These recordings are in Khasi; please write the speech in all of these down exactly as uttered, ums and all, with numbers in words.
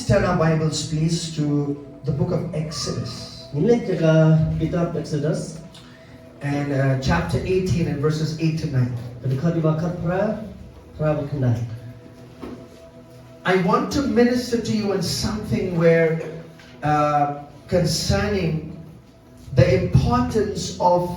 Turn our Bibles, please, to the book of Exodus. Ngin leit ïa ka kitab Exodus. And uh, chapter eighteen and verses eight to nine. Ka dkhot kaba khatphra, phra bad khyndai. I want to minister to you on something where uh, concerning the importance of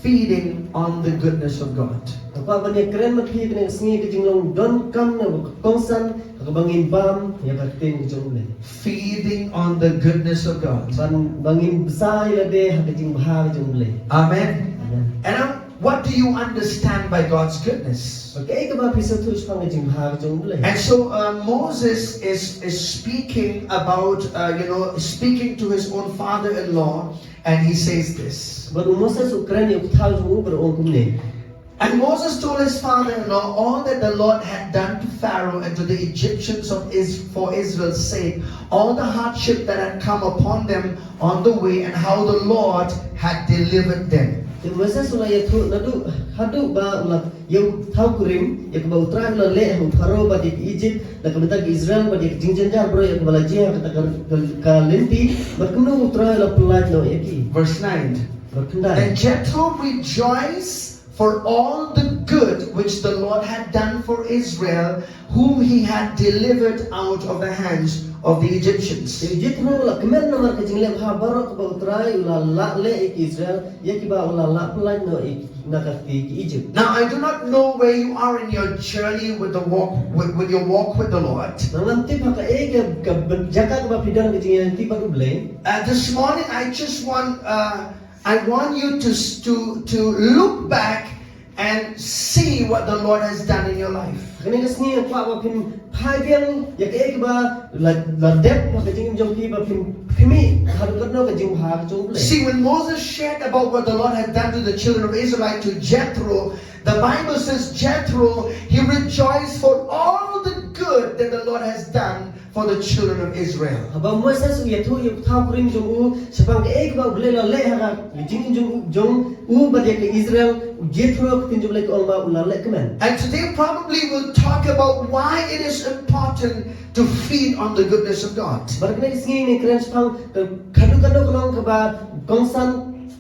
feeding on the goodness of God. Nga kwah ban ïakren bad phi kane ka sngi ka jinglong donkam ne ka kongsan ha kaba ngin bam ïa ka ktien ka jong U Blei. Feeding on the goodness of God. Ban, ba ngin bsa ïa lade ha ka jingbha ka jong U Blei. Amen. Amen. And um, what do you understand by God's goodness? Kaei kaba phi sngewthuh shaphang ka jingbha ka jong U Blei? And so uh, Moses is, is speaking about, uh, you know, speaking to his own father-in-law, and he says this. Bad u Moses u kren ïa u kthaw jong u bad u ong kumne. And Moses told his father-in-law all that the Lord had done to Pharaoh and to the Egyptians of Is- for Israel's sake, all the hardship that had come upon them on the way, and how the Lord had delivered them. Te u Moses u la ïathuh naduh haduh ba u la ïa u thaw kurim ïa kaba U Trai u la leh ha u Pharaoh bad ïa ki Egypt na ka bynta ki Israel bad ïa ka jingjynjar baroh ïa kaba la jia ha kata ka, ka, ka lynti, bad kumno U Trai u la pyllait noh ïa ki. Verse nine. Bad khyndai. Then Jethro rejoiced for all the good which the Lord had done for Israel, whom he had delivered out of the hands of the Egyptians. Te u Jethro u la kmen namar ka jingleh bha baroh kaba U Trai u la lah leh ïa ki Israel, ïa kiba u la lah pyllait noh ïa ki na ka kti ki Egypt. Now, I do not know where you are in your journey with the walk, with, with your walk with the Lord. Nga ngam tip ha kaei ka, ka jaka kaba phi don ka jingïaid lynti bad U Blei. Uh, this morning, I just want, uh, I want you to, to, to look back and see what the Lord has done in your life. Kane ka sngi nga kwah ba phin phai biang ïa kaei kaba la, la dep ha ka jingim jong phi, ba phin khmih haduh katno ka jingbha ka jong U Blei. See, when Moses shared about what the Lord had done to the children of Israel to Jethro, the Bible says Jethro, he rejoiced for all the good that the Lord has done for the children of Israel. Haba u Moses u ïathuh ïa u kthaw kurim jong u shaphang kaei kaba U Blei u la leh ha ka jingim jong u, jong u bad ïa ka Israel, u Jethro, ka ktien jong U Blei ka ong ba u la leh kmen. And today probably we'll talk about why it is important to feed on the goodness of God. Bad kane ka sngi ngin kren shaphang ka, haduh katno ka long kaba kongsan,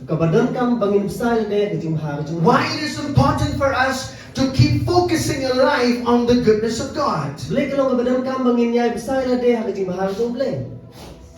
kaba donkam ba ngin bsa ïa ka jingbha ka jong U Blei. Why it is important for us to keep focusing your life on the goodness of God. Balei ka long kaba donkam ba ngin ïai bsa ïa lade ha ka jingbha ka jong U Blei?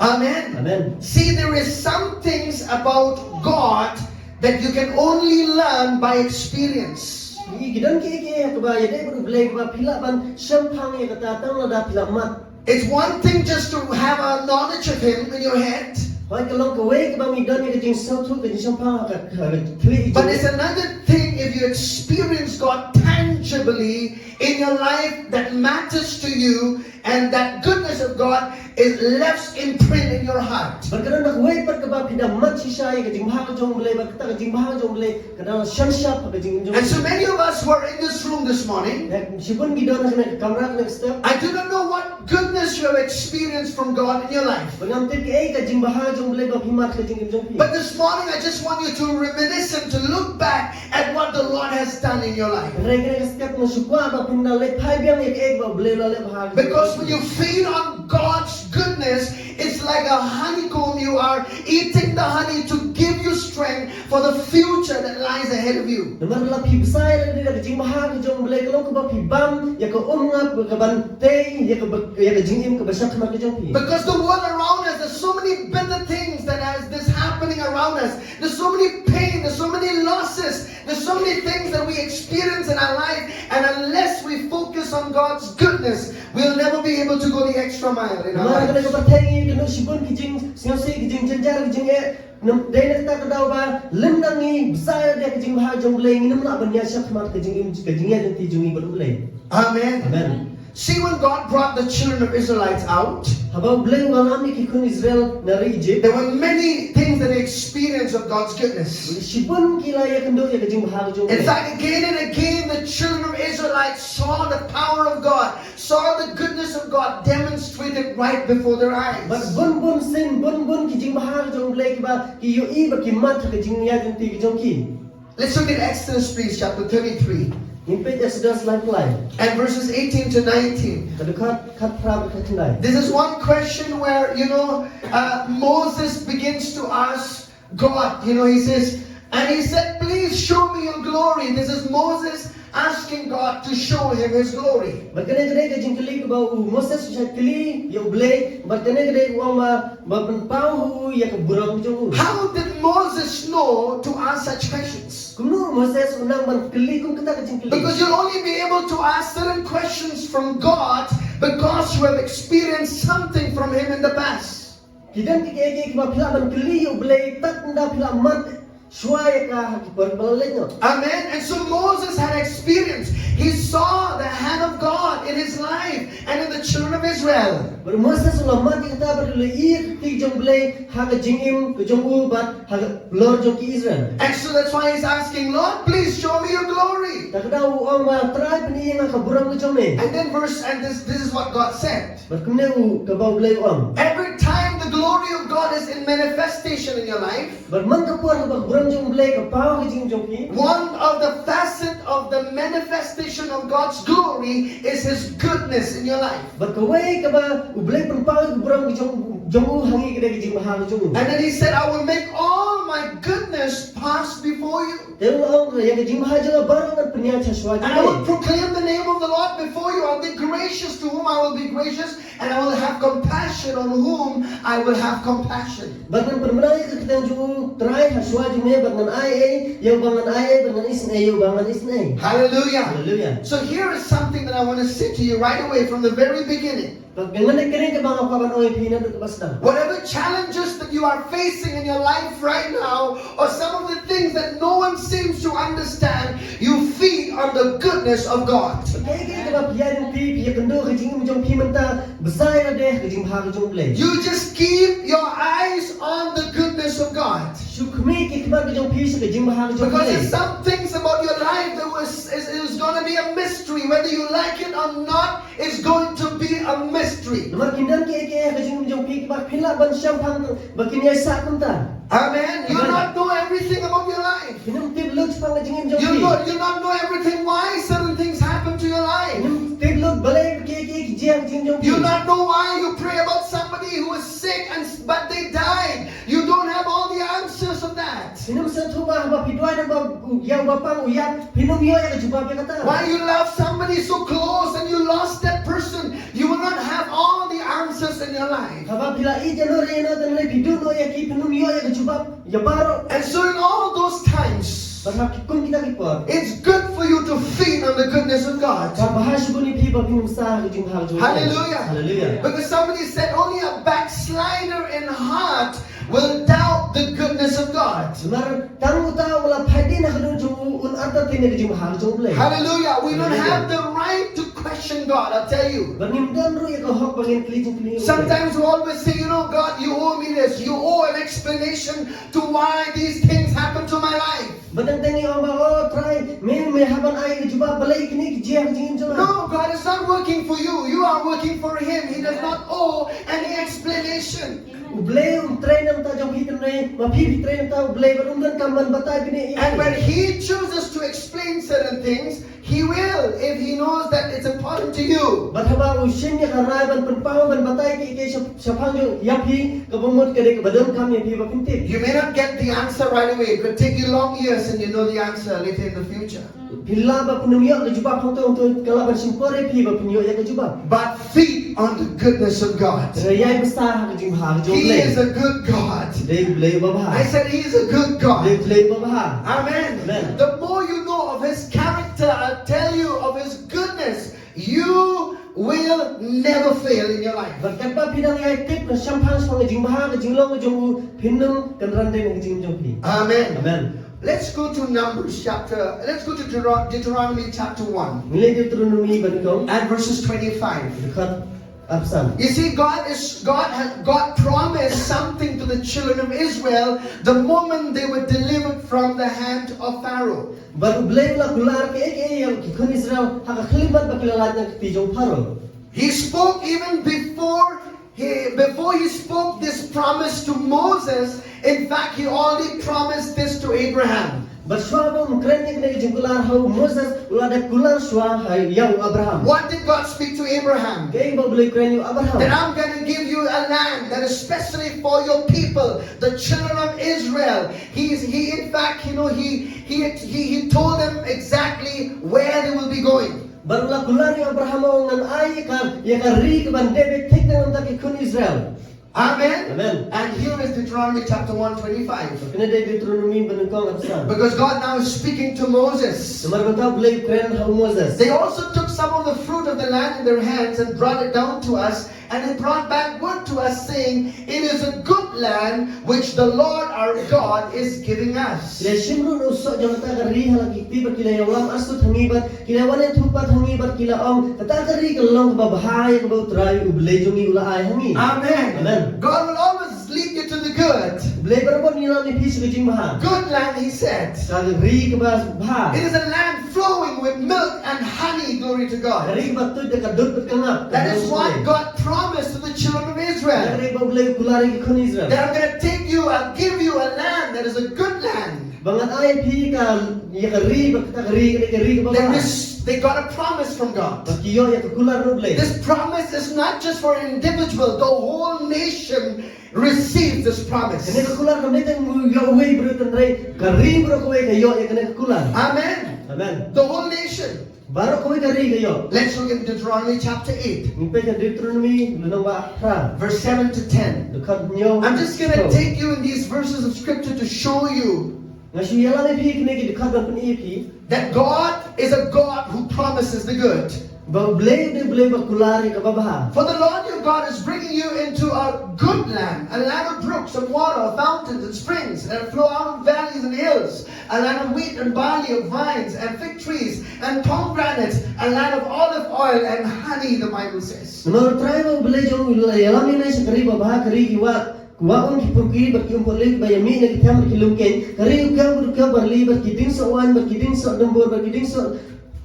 Amen. Amen. See, there is some things about God that you can only learn by experience. Ki, ki don kiei kiei ha kaba ïadei bad U Blei kaba phi lah ban shemphang ïa kata tang lada phi lah mad. It's one thing just to have a knowledge of Him in your head. Hooid, ka long kawei kaba ngi don ïa ka jingsngewthuh, ka jingshemphang ha ka, ha ka khlieh. But it's another thing if you experience God tangibly in your life that matters to you, and that goodness of God is left imprint in your heart. Bad ka don da kawei pat kaba phi da mad shisha ïa ka jingbha ka jong U Blei, bad kata ka jingbha ka jong U Blei ka da la shan shap ha ka jingim jong. And so many of us who are in this room this morning, eh, shibun ki don ha kane ka kamra, kane ka step. I do not know what goodness you have experienced from God in your life. Bad ngam tip kaei ka jingbha jong U Blei ba phi mad ha ka jingim jong phi. But this morning I just want you to reminisce and to look back at what the Lord has done in your life. Hynrei kane ka step nga shu kwah ba phin da leit phai biang ïa kaei ba U Blei u la leh bha. Because when you feed on God's goodness, it's like a honeycomb. You are eating the honey to give you strength for the future that lies ahead of you. Namar lada phi bsa ïa lade da ka jingbha ka jong U Blei, ka long kaba phi bam ïa ka umngap kaban tei ïa ka, ïa ka jingim kaba sha khmat ka jong phi. Because the world around us, there's so many bitter things that has this happening around us. There's so many pain, there's so many losses, there's so many things that we experience in our life, and unless we focus on God's goodness, we'll never be able to go the extra mile in our life. Namar kane ka pyrthei ngi ïoh shibun ki jingsngewsih, ki jingjynjar, ki jingeh. Nam, dei na kata ka daw ba lymda ngi bsa ïa ka jingbha jong U Blei, ngim lah ban ïaid shakhmat ka jingim, ka jingïaid lynti jong ngi bad U Blei. Amen. Amen. See, when God brought the children of Israelites out, haba U Blei u wanlam ïa ki khun Israel na ri Egypt, there were many things that they experienced of God's goodness. Shibun ki la ïakynduh ïa ka jingbha ka jong U Blei. In fact, again and again, the children of Israelites saw the power of God, saw the goodness of God demonstrated right before their eyes. Bad bun bun sien, bun bun ki jingbha ka jong U Blei kiba ki ïohi, ba ki mad ha ka jingïaid lynti ka jong ki. Let's look at Exodus, please, chapter thirty-three. Ngin peit Exodus laiphew lai. And verses eighteen to nineteen. Ka dkhot khatphra bad khatkhyndai. This is one question where, you know, uh, Moses begins to ask God, you know, he says, and he said, "Please show me your glory." This is Moses asking God to show him his glory. Bad kane ka dei ka jingkylli kaba u Moses u shait kylli ïa U Blei, bad kane ka dei u ong ba, ba pynpaw ha u ïa ka burom jong u. How did Moses know to ask such questions? Kumno u Moses u nang ban kylli kum kata ka jingkylli? Because you'll only be able to ask certain questions from God because you have experienced something from him in the past. Ki don kiei kiei kiba phi lah ban kylli ïa U Blei tad ynda phi la mad shuwa ïa ka ha ki por ba la leit noh. Amen. And so Moses had experience. He saw the hand of God in his life and in the children of Israel. Bad u Moses u la mad ïa kata bad u la ïohi ïa ka kti jong U Blei ha ka jingim ka jong u bad halor jong ki Israel. And so that's why he's asking, "Lord, please show me your glory." Te kata u ong ba, Trai, pyni ïa nga ka burom ka jong me. And then verse, and this, this is what God said. Bad kumne u, kaba U Blei u ong. Every time the glory of God is in manifestation in your life, bad man ka por kaba ka burom jong U Blei ka paw ha ka jingim jong phi, one of the facet of the manifestation of God's glory is his goodness in your life. Bad kawei kaba U Blei pynpaw ïa ka burom ka jong, jong u ha ngi ka dei ka jingbha ka jong u. And then he said, "I will make all my goodness pass before you." Te u ong ïa ka jingbha jong nga baroh ngan pynïaid sha shuwa jong me. And I will proclaim the name of the Lord before you. I'll be gracious to whom I will be gracious, and I will have compassion on whom I will have compassion. Bad ngan pynbna ïa ka kyrteng jong u Trai ha shuwa jong me, bad ngan ai ei ïa uba ngan ai ei, bad ngan isynei ïa uba ngan isynei. Hallelujah. Hallelujah. So here is something that I want to say to you right away from the very beginning. Bad kane ka dei kaba nga kwah ban ong ïa phi naduh kaba sdang. Whatever challenges that you are facing in your life right now, or some of the things that no one seems to understand, you feed on the goodness of God. Kaei kaei kaba phi ïa, phi, phi ïakynduh ha ka jingim jong phi mynta, bsa ïa lade ha ka jingbha ka jong U Blei. You just keep your eyes on the goodness of God. Shu khmih ki khmat ka jong phi sha ka jingbha ka jong U Blei. Because there's some things about your life that was, is, is gonna be a mystery, whether you like it or not. Is going to be a mystery. Namar kin don kiei kiei ha ka jingim jong phi kiba phin lah ban shemphang ba kin ïaishah kumta. Amen. You, amen, not know everything about your life. Phin ym tip lut shaphang ka jingim jong phi. You not, you not know everything, why certain things happen to your life. Phin ym tip lut balei kiei kiei ki jia ha ka jingim jong phi. You not know why you pray about somebody who is sick and s-, but they died. You don't have all the answers of that. Phin ym sngewthuh ba haba phi duwai ïa uba, ïa uba pang u ïap, phin ym ïoh ïa ka jubab ïa kata. Why you love somebody so close and you lost that person, you will not have all the answers in your life. Haba phi la ïeit ïa no re ïa no, te hynrei phi duh noh ïa ki, phin ym ïoh ïa ka jubab ïa baroh. And so in all those times, bad ha ki kum kita ki por, it's good for you to feed on the goodness of God. Ka bha shibun ïa phi ba phin ym bsa ha ka jingbha ka jong U Blei. Hallelujah. Hallelujah. Because somebody said, "Only a backslider in heart will doubt the goodness of God." Namar tang uta uba la phai dien ha ka dur jong u un artatien ïa ka jingbha ka jong U Blei. Hallelujah. We don't, hallelujah, have the right to question God, I'll tell you. Bad ngim don ruh ïa ka hok ba ngin kylli jingkylli ïa U Blei. Sometimes we always say, "You know, God, you owe me this. You owe an explanation to why these things happen to my life." Bad teng teng ngi ong ba, "Oh Trai, me, me hap ban ai ka jubab balei kine ki jia ha ka jingim jong nga." No, God is not working for you. You are working for him. He does not owe any explanation. U Blei um trei na ka bynta jong phi, te hynrei ma phi, phi trei na ka bynta U Blei, bad um donkam ban batai bniah ïa u. And when he chooses to explain certain things, he will, if he knows that it's important to you. Bad haba u shim ïa ka rai ban pynpaw, ban batai kiei kiei shap-, shaphang jong, ïa phi, kaba mut ka dei kaba donkam ïa phi ba phin tip. You may not get the answer right away. It could take you long years and you know the answer later in the future. Phi lah ba phin ym ïoh ka jubab hangto hangto, ka lah ban shim por ïa phi ba phin ïoh ïa ka jubab. But feed on the goodness of God. Te ïai bsa ha ka jingbha ka jong U Blei. He is a good God. Dei U Blei uba bha. I said he is a good God. Dei U Blei uba bha. Amen. Amen. The more you know of his character, I tell you, of his goodness, you will never fail in your life. Bad katba phi dang ïai tip, ka shemphang shaphang ka jingbha, ka jinglong ka jong u, phin ym kynran dien ha ka jingim jong phi. Amen. Amen. Let's go to Numbers chapter, let's go to Deut-, Deuteronomy chapter one. Ngin leit Deuteronomy banyngkong. And verses twenty-five. Dkhot arphew san. You see, God is, God has, God promised something to the children of Israel the moment they were delivered from the hand of Pharaoh. Bad U Blei u la kular kiei kiei ïa ki khun Israel ha ka khyllipmat ba ki la lait na ka kti jong u Pharaoh. He spoke even before he, before he spoke this promise to Moses. In fact, he already promised this to Abraham. Bad shuwa ba un kren ïa kane ka jingkular ha u Moses, u la dep kular shuwa ha ïa u Abraham. What did God speak to Abraham? Kaei ba U Blei u kren ïa u Abraham? That I'm gonna give you a land that is specially for your people, the children of Israel. He is, he, in fact, you know, he, he, he, he told them exactly where they will be going. Bad u la kular ïa u Abraham, u ong ngan ai ïa ka, ïa ka ri kaban dep beit thik tang na bynta ki khun Israel. Amen. Amen. And here is Deuteronomy chapter one twenty-five. Kane dei Deuteronomy banyngkong khat san. Because God now is speaking to Moses. Namar mynta U Blei u kren ha u Moses. They also took some of the fruit of the land in their hands and brought it down to us, and they brought back word to us, saying, "It is a good land which the Lord our God is giving us." Ki la shim ruh na u soh jong kata ka ri ha la ki kti bad ki la ïalam arsut ha ngi bad ki la wan ïathuh pat ha ngi bad ki la ong, kata ka ri ka long kaba bha ïa kaba U Trai U Blei jong ngi u la ai ha ngi. Amen. Amen. God will always lead you to the good. U Blei baroh ban ïalam ïa phi sha ka jingbha. Good land, he said. Ka ri kaba bha. It is a land flowing with milk and honey, glory to God. Ka ri kaba tuid da ka dud bad ka ngap. That is what God promised to the children of Israel. Ka ri ba U Blei u kular ïa ki khun Israel. That I'm gonna take you, I'll give you a land that is a good land. Ba ngan ai phi ka, ïa ka ri, ba kata ka ri, ka ri, ka ri kaba bha. Then this, they got a promise from God. Ba ki ïoh ïa ka kular na U Blei. This promise is not just for an individual. The whole nation received this promise. Kane ka kular kam dei tang ïa uwei u briew, hynrei ka ri baroh kawei ka ïoh ïa kane ka kular. Amen. Amen. The whole nation. Baroh kawei ka ri ka ïoh. Let's look in Deuteronomy chapter eight. Ngin peit ha Deuteronomy lynnong ba phra. Verse seven to ten. Dkhot hynñiew. I'm just gonna take you in these verses of scripture to show you. Nga shu ïalam ïa phi kine ki dkhot ban pyni ïa phi. That God is a God who promises the good. Ba U Blei u dei U Blei ba kular ïa kaba bha. For the Lord your God is bringing you into a good land, a land of brooks and water, fountains and springs that flow out of valleys and hills, a land of wheat and barley, of vines and fig trees and pomegranates, a land of olive oil and honey, the Bible says. Namar U Trai ba U Blei jong u u la ïalam ïa ngi sha ka ri ba bha, ka ri ki wah, ki wah um ki pyrki bad ki um pyrli, ba ïa mih na ki them bad ki lum keiñ, ka ri u kiew bad u kiew barli bad ki dieng soh waiñ bad ki dieng soh dumbur bad ki dieng soh,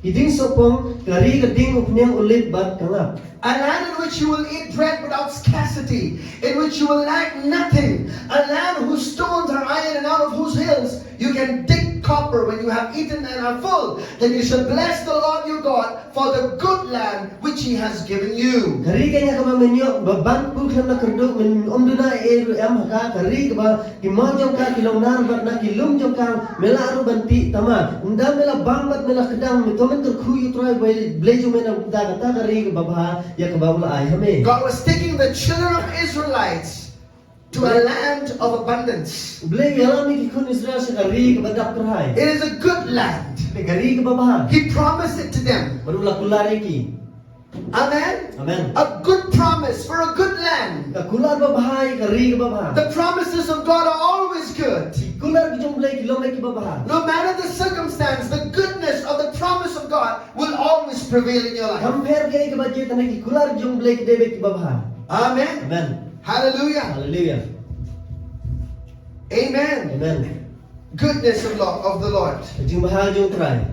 ki dieng soh pong, ka ri ka dieng u pniang u lip bad ka ngap. A land in which you will eat bread without scarcity, in which you will lack nothing, a land whose stones are iron and out of whose hills you can dig copper. When you have eaten and are full, then you shall bless the Lord your God for the good land which he has given you. Ka ri kane kaba men ïoh, ba ban kpu khlem da kyrduh, men ym duna ei ei ruh em ha ka, ka ri kaba ki maw jong ka ki long nar bad na ki lum jong ka me lah ruh ban tih tama. Ynda me la bang bad me la kdang, me to men kyrkhu ïa U Trai U Blei jong me na bynta kata ka ri kaba bha ïa kaba u la ai ha me. God was taking the children of Israelites to a land of abundance. U Blei u ïalam ïa ki khun Israel sha ka ri kaba dap kyrhai. It is a good land. Ka ri kaba bha. He promised it to them. Bad u la kular ïa ki. Amen. Amen. A good promise for a good land. Ka kular ba bha ïa ka ri kaba bha. The promises of God are always good. Ki kular ki jong U Blei ki long kiba bha. No matter the circumstance, the goodness of the promise of God will always prevail in your life. Kam pher kaei kaba jia, tang ki kular ki jong U Blei ki dei beit kiba bha. Amen. Amen. Hallelujah. Hallelujah. Amen. Amen. Goodness of Lord, of the Lord. Ka jingbha jong U Trai.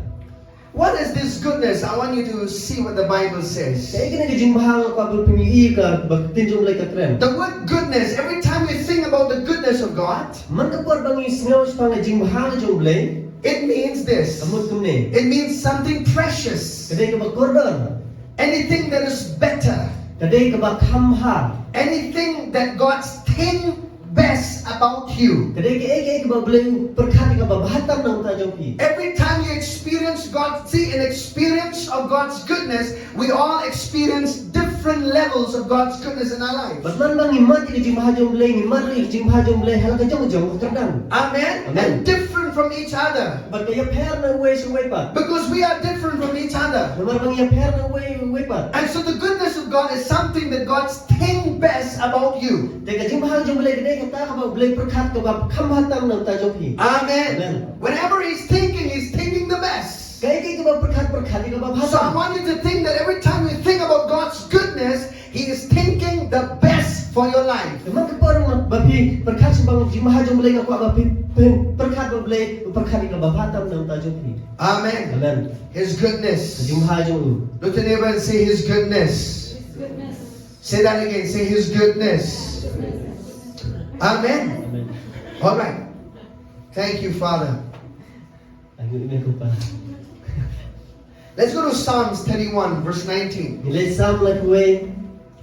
What is this goodness? I want you to see what the Bible says. Kaei kane ka jingbha, nga kwah ba phin ïohi kaba ka ktien jong U Blei ka kren. The word goodness, every time we think about the goodness of God, man ka por ba ngi sngew shaphang ka jingbha jong U Blei, it means this. Ka mut kumne. It means something precious. Ka dei kaba kordor. Anything that is better. Ka dei kaba kham bha. Anything that God thinks best about you. Ka dei kaei kaei kaba U Blei u pyrkhat ïa kaba bha tam na ka bynta jong phi. Every time you experience God, see, an experience of God's goodness, we all experience different levels of God's goodness in our life. Bad man ba ngi mad ïa ka jingbha jong U Blei, ngi mad ïa ka jingbha jong U Blei ha la ka jong ka jong ka kyrdan. Amen. Amen. And different from each other. Bad ka ïapher na uwei sha uwei pat. Because we are different from each other. Namar ba ngi ïapher na uwei uwei pat. And so the goodness of God is something that God thinks best about you. Te ka jingbha jong U Blei ka dei kata kaba U Blei u pyrkhat kaba kham bha tam na ka bynta jong phi. Amen. Amen. Whenever he's thinking, he's thinking the best. Kaei kaei kaba u pyrkhat, u pyrkhat ïa kaba bha tam. So I want you to think that every time you think about God's goodness, he is thinking the best for your life. Te man ka por ba phi pyrkhat shaphang ka jingbha jong U Blei, nga kwah ba phi, phi pyrkhat ba U Blei u pyrkhat ïa kaba bha tam na ka bynta jong phi. Amen. Amen. His goodness. Ka jingbha jong u. Look to your neighbor and say, "His goodness." Say that again. Say, "His goodness." Amen. Amen. All right. Thank you, Father. Let's go to Psalms thirty-one, verse nineteen. Ngi leit Salm laiphew wei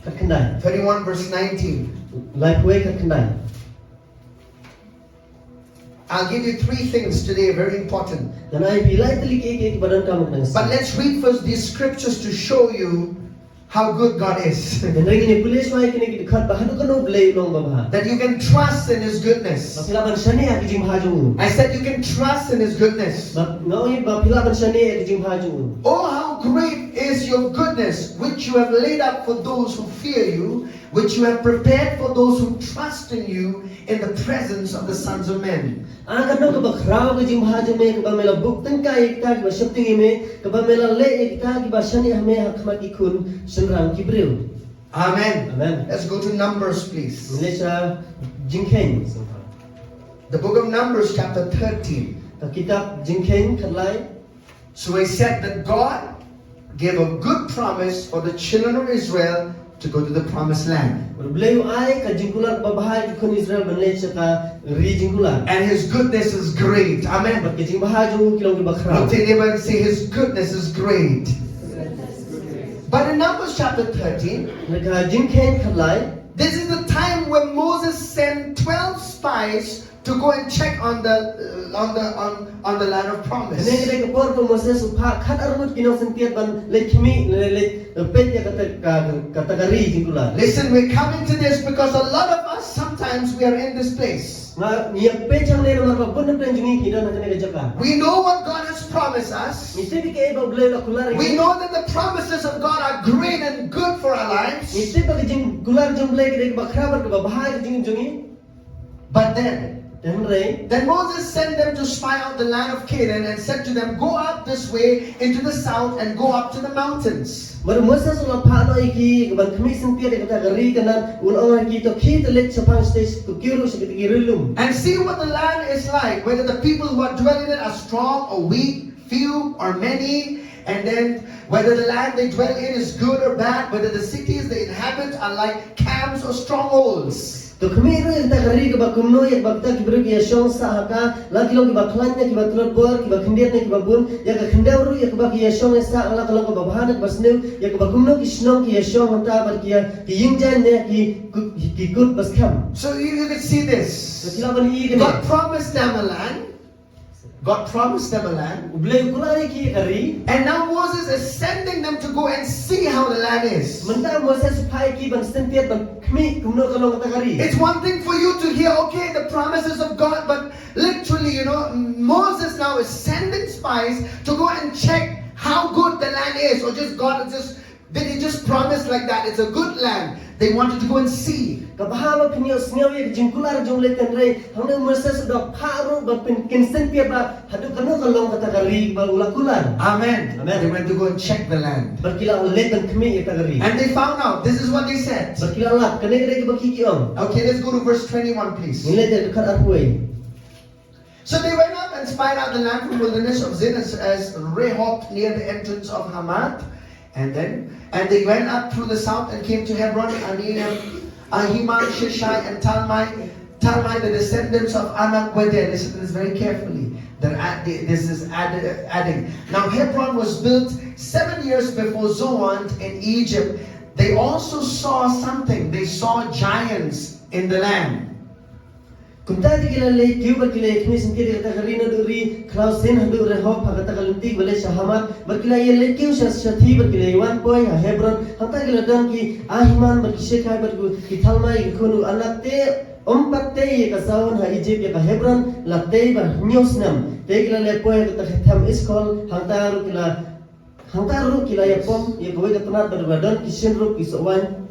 khatkhyndai. Thirty-one, verse nineteen. Laiphew wei khatkhyndai. I'll give you three things today, very important. Ngan ai phi lai tylli ki, ki, kiba donkam ha kane ka sngi. But let's read first these scriptures to show you how good God is. Hynrei ngin ïa pule shuwa ïa kine ki dkhot ba haduh katno U Blei u long ba bha. That you can trust in His goodness. Ba phi lah ban shaniah ha ki jingbha jong u. I said you can trust in His goodness. Ba nga ong ba phi lah ban shaniah ha ki jingbha jong u. Oh, how great is your goodness, which you have laid up for those who fear you, which you have prepared for those who trust in you in the presence of the sons of men. Ah, katno kaba khraw ka jingbha jong me, kaba me la buh tyngkai ïa kita kiba sheptieng ïa me, kaba me la leh ïa kita kiba shaniah ha me ha khmat ki khun shynrang ki briew. Amen. Amen. Let's go to Numbers, please. Ngin leit sha Jingkheiñ. The book of Numbers, chapter thirteen. Ka kitab Jingkheiñ khatlai. So he said that God gave a good promise for the children of Israel to go to the promised land. Bad U Blei u ai ka jingkular ba bha ïa ki khun Israel ban leit sha ka ri jingkular. And his goodness is great. Amen. Bad ka jingbha jong u ki long kiba khraw. Look to your neighbor and say, "His goodness is great." But in Numbers chapter thirteen, na ka Jingkheiñ khatlai, this is the time when Moses sent twelve spies to go and check on the, uh, on the, on, on the land of promise. Kane ka dei ka por ba Moses u phah khatar ngut ki nongsyntiat ban leit khmih, leit, leit, uh, peit ïa kata ka, kata ka ri jingkular. Listen, we're coming to this because a lot of us, sometimes we are in this place. Nga, ngi ïa peit hangne namar ba bun na pdeng jong ngi ki don ha kane ka jaka. We know what God has promised us. Ngi tip ïa kaei ba U Blei u la kular ïa ngi. We know that the promises of God are great and good for our lives. Ngi tip ba ka jingkular jong U Blei ka dei kaba khraw bad kaba bha ïa ka jingim jong ngi. But then, hynrei, then Moses sent them to spy out the land of Canaan and said to them, "Go up this way into the south and go up to the mountains." Bad u Moses u la phah noh ïa ki ban khmih syntiat ïa kata ka ri Kanaan, u la ong ha ki, "To khie to leit shaphang shatei, to kiew ruh sha kita ki ri lum." And see what the land is like, whether the people who are dwelling in it are strong or weak, few or many, and then whether the land they dwell in is good or bad, whether the cities they inhabit are like camps or strongholds. To khmih ruh ïa kata ka ri kaba kumno, ïa kaba kita ki briew ki ïashong sah ha ka, la ki long kiba khlaiñ ne kiba tlot bor, kiba khyndiat ne kiba bun, ïa ka khyndew ruh ïa kaba ki ïashong ïasah, la ka long kaba bha ne kaba sniew, ïa kaba kumno ki shnong ki ïashong hangta bad ki ïa, ki ïing jaiñ ne ki kut, ki kut ba skhem. So you, you can see this. To ki lah ban i kane. God promised them a land. God promised them a land. U Blei u kular ïa ki ka ri. And now Moses is sending them to go and see how the land is. Mynta Moses u phah ïa ki ban syntiat ban khmih kumno ka long kata ka ri. It's one thing for you to hear, okay, the promises of God, but literally, you know, Moses now is sending spies to go and check how good the land is, or just God is just They didn't just promise like that, it's a good land. They wanted to go and see. Ka bha ba phin ïohsngew ïa ka jingkular jong U Blei, hynrei hangne u Moses u da phah ruh ba phin kin syntiat ba haduh katno ka long kata ka ri ba u la kular. Amen. Amen. They went to go and check the land. Bad ki la leit ban khmih ïa kata ka ri. And they found out. This is what they said. Bad ki la lap, kane ka dei kaba ki ki ong. Okay, let's go to verse twenty-one, please. Ngin leit ïa ka dkhot arphew wei. So they went up and spied out the land from wilderness of Zin as, as Rehob near the entrance of Hamath. And then, and they went up through the south and came to Hebron. Ahiman, Ahiman, Sheshai, and Talmai, Talmai, the descendants of Anak, were there. Listen to this very carefully. They're add-, this is add-, adding. Now Hebron was built seven years before Zoan in Egypt. They also saw something. They saw giants in the land. Kumta te ki la leit kiew bad ki la ïa khmih syntiat ïa kata ka ri naduh ri khlaw Zin haduh Rehob ha kata ka lynti ba leit sha Hamath, bad ki la ïa leit kiew sha, shathie bad ki la ïa wan poi ha Hebron. Hangta ki la don ki Ahiman bad ki Sheshai bad ki Talmai ki khun u Anak, te ym pat tei ïa ka Zoan ha Egypt ïa ka Hebron la tei ba hynñiew snem. Te ki la leit poi ha kata ka them Eshkol, hangta ruh ki la Hangta ruh ki la ïa pom ïa kawei ka tnat bad ba don ki shynrut ki soh waiñ.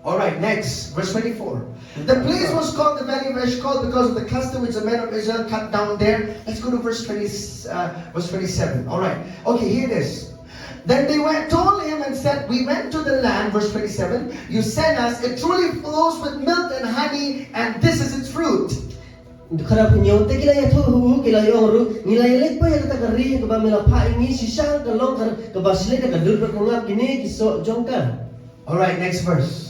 All right, next, verse twenty-four. The place was called the Valley of Eshcol because of the cluster which the men of Israel cut down there. Let's go to verse twenty, uh, verse twenty-seven. All right, okay, here it is. Then they went, told him and said, "We went to the land," verse twenty-seven, "you sent us. It truly flows with milk and honey, and this is its fruit." Dkhot arphew hynñiew, te ki la ïathuh ha u, ki la ïa ong ruh, "Ngi la ïaleit poi ïa kata ka ri kaba me la phah ïa ngi, shisha ka long ka, kaba shlei da ka dur bad ka ngap, kine ki soh jong ka." All right, next verse.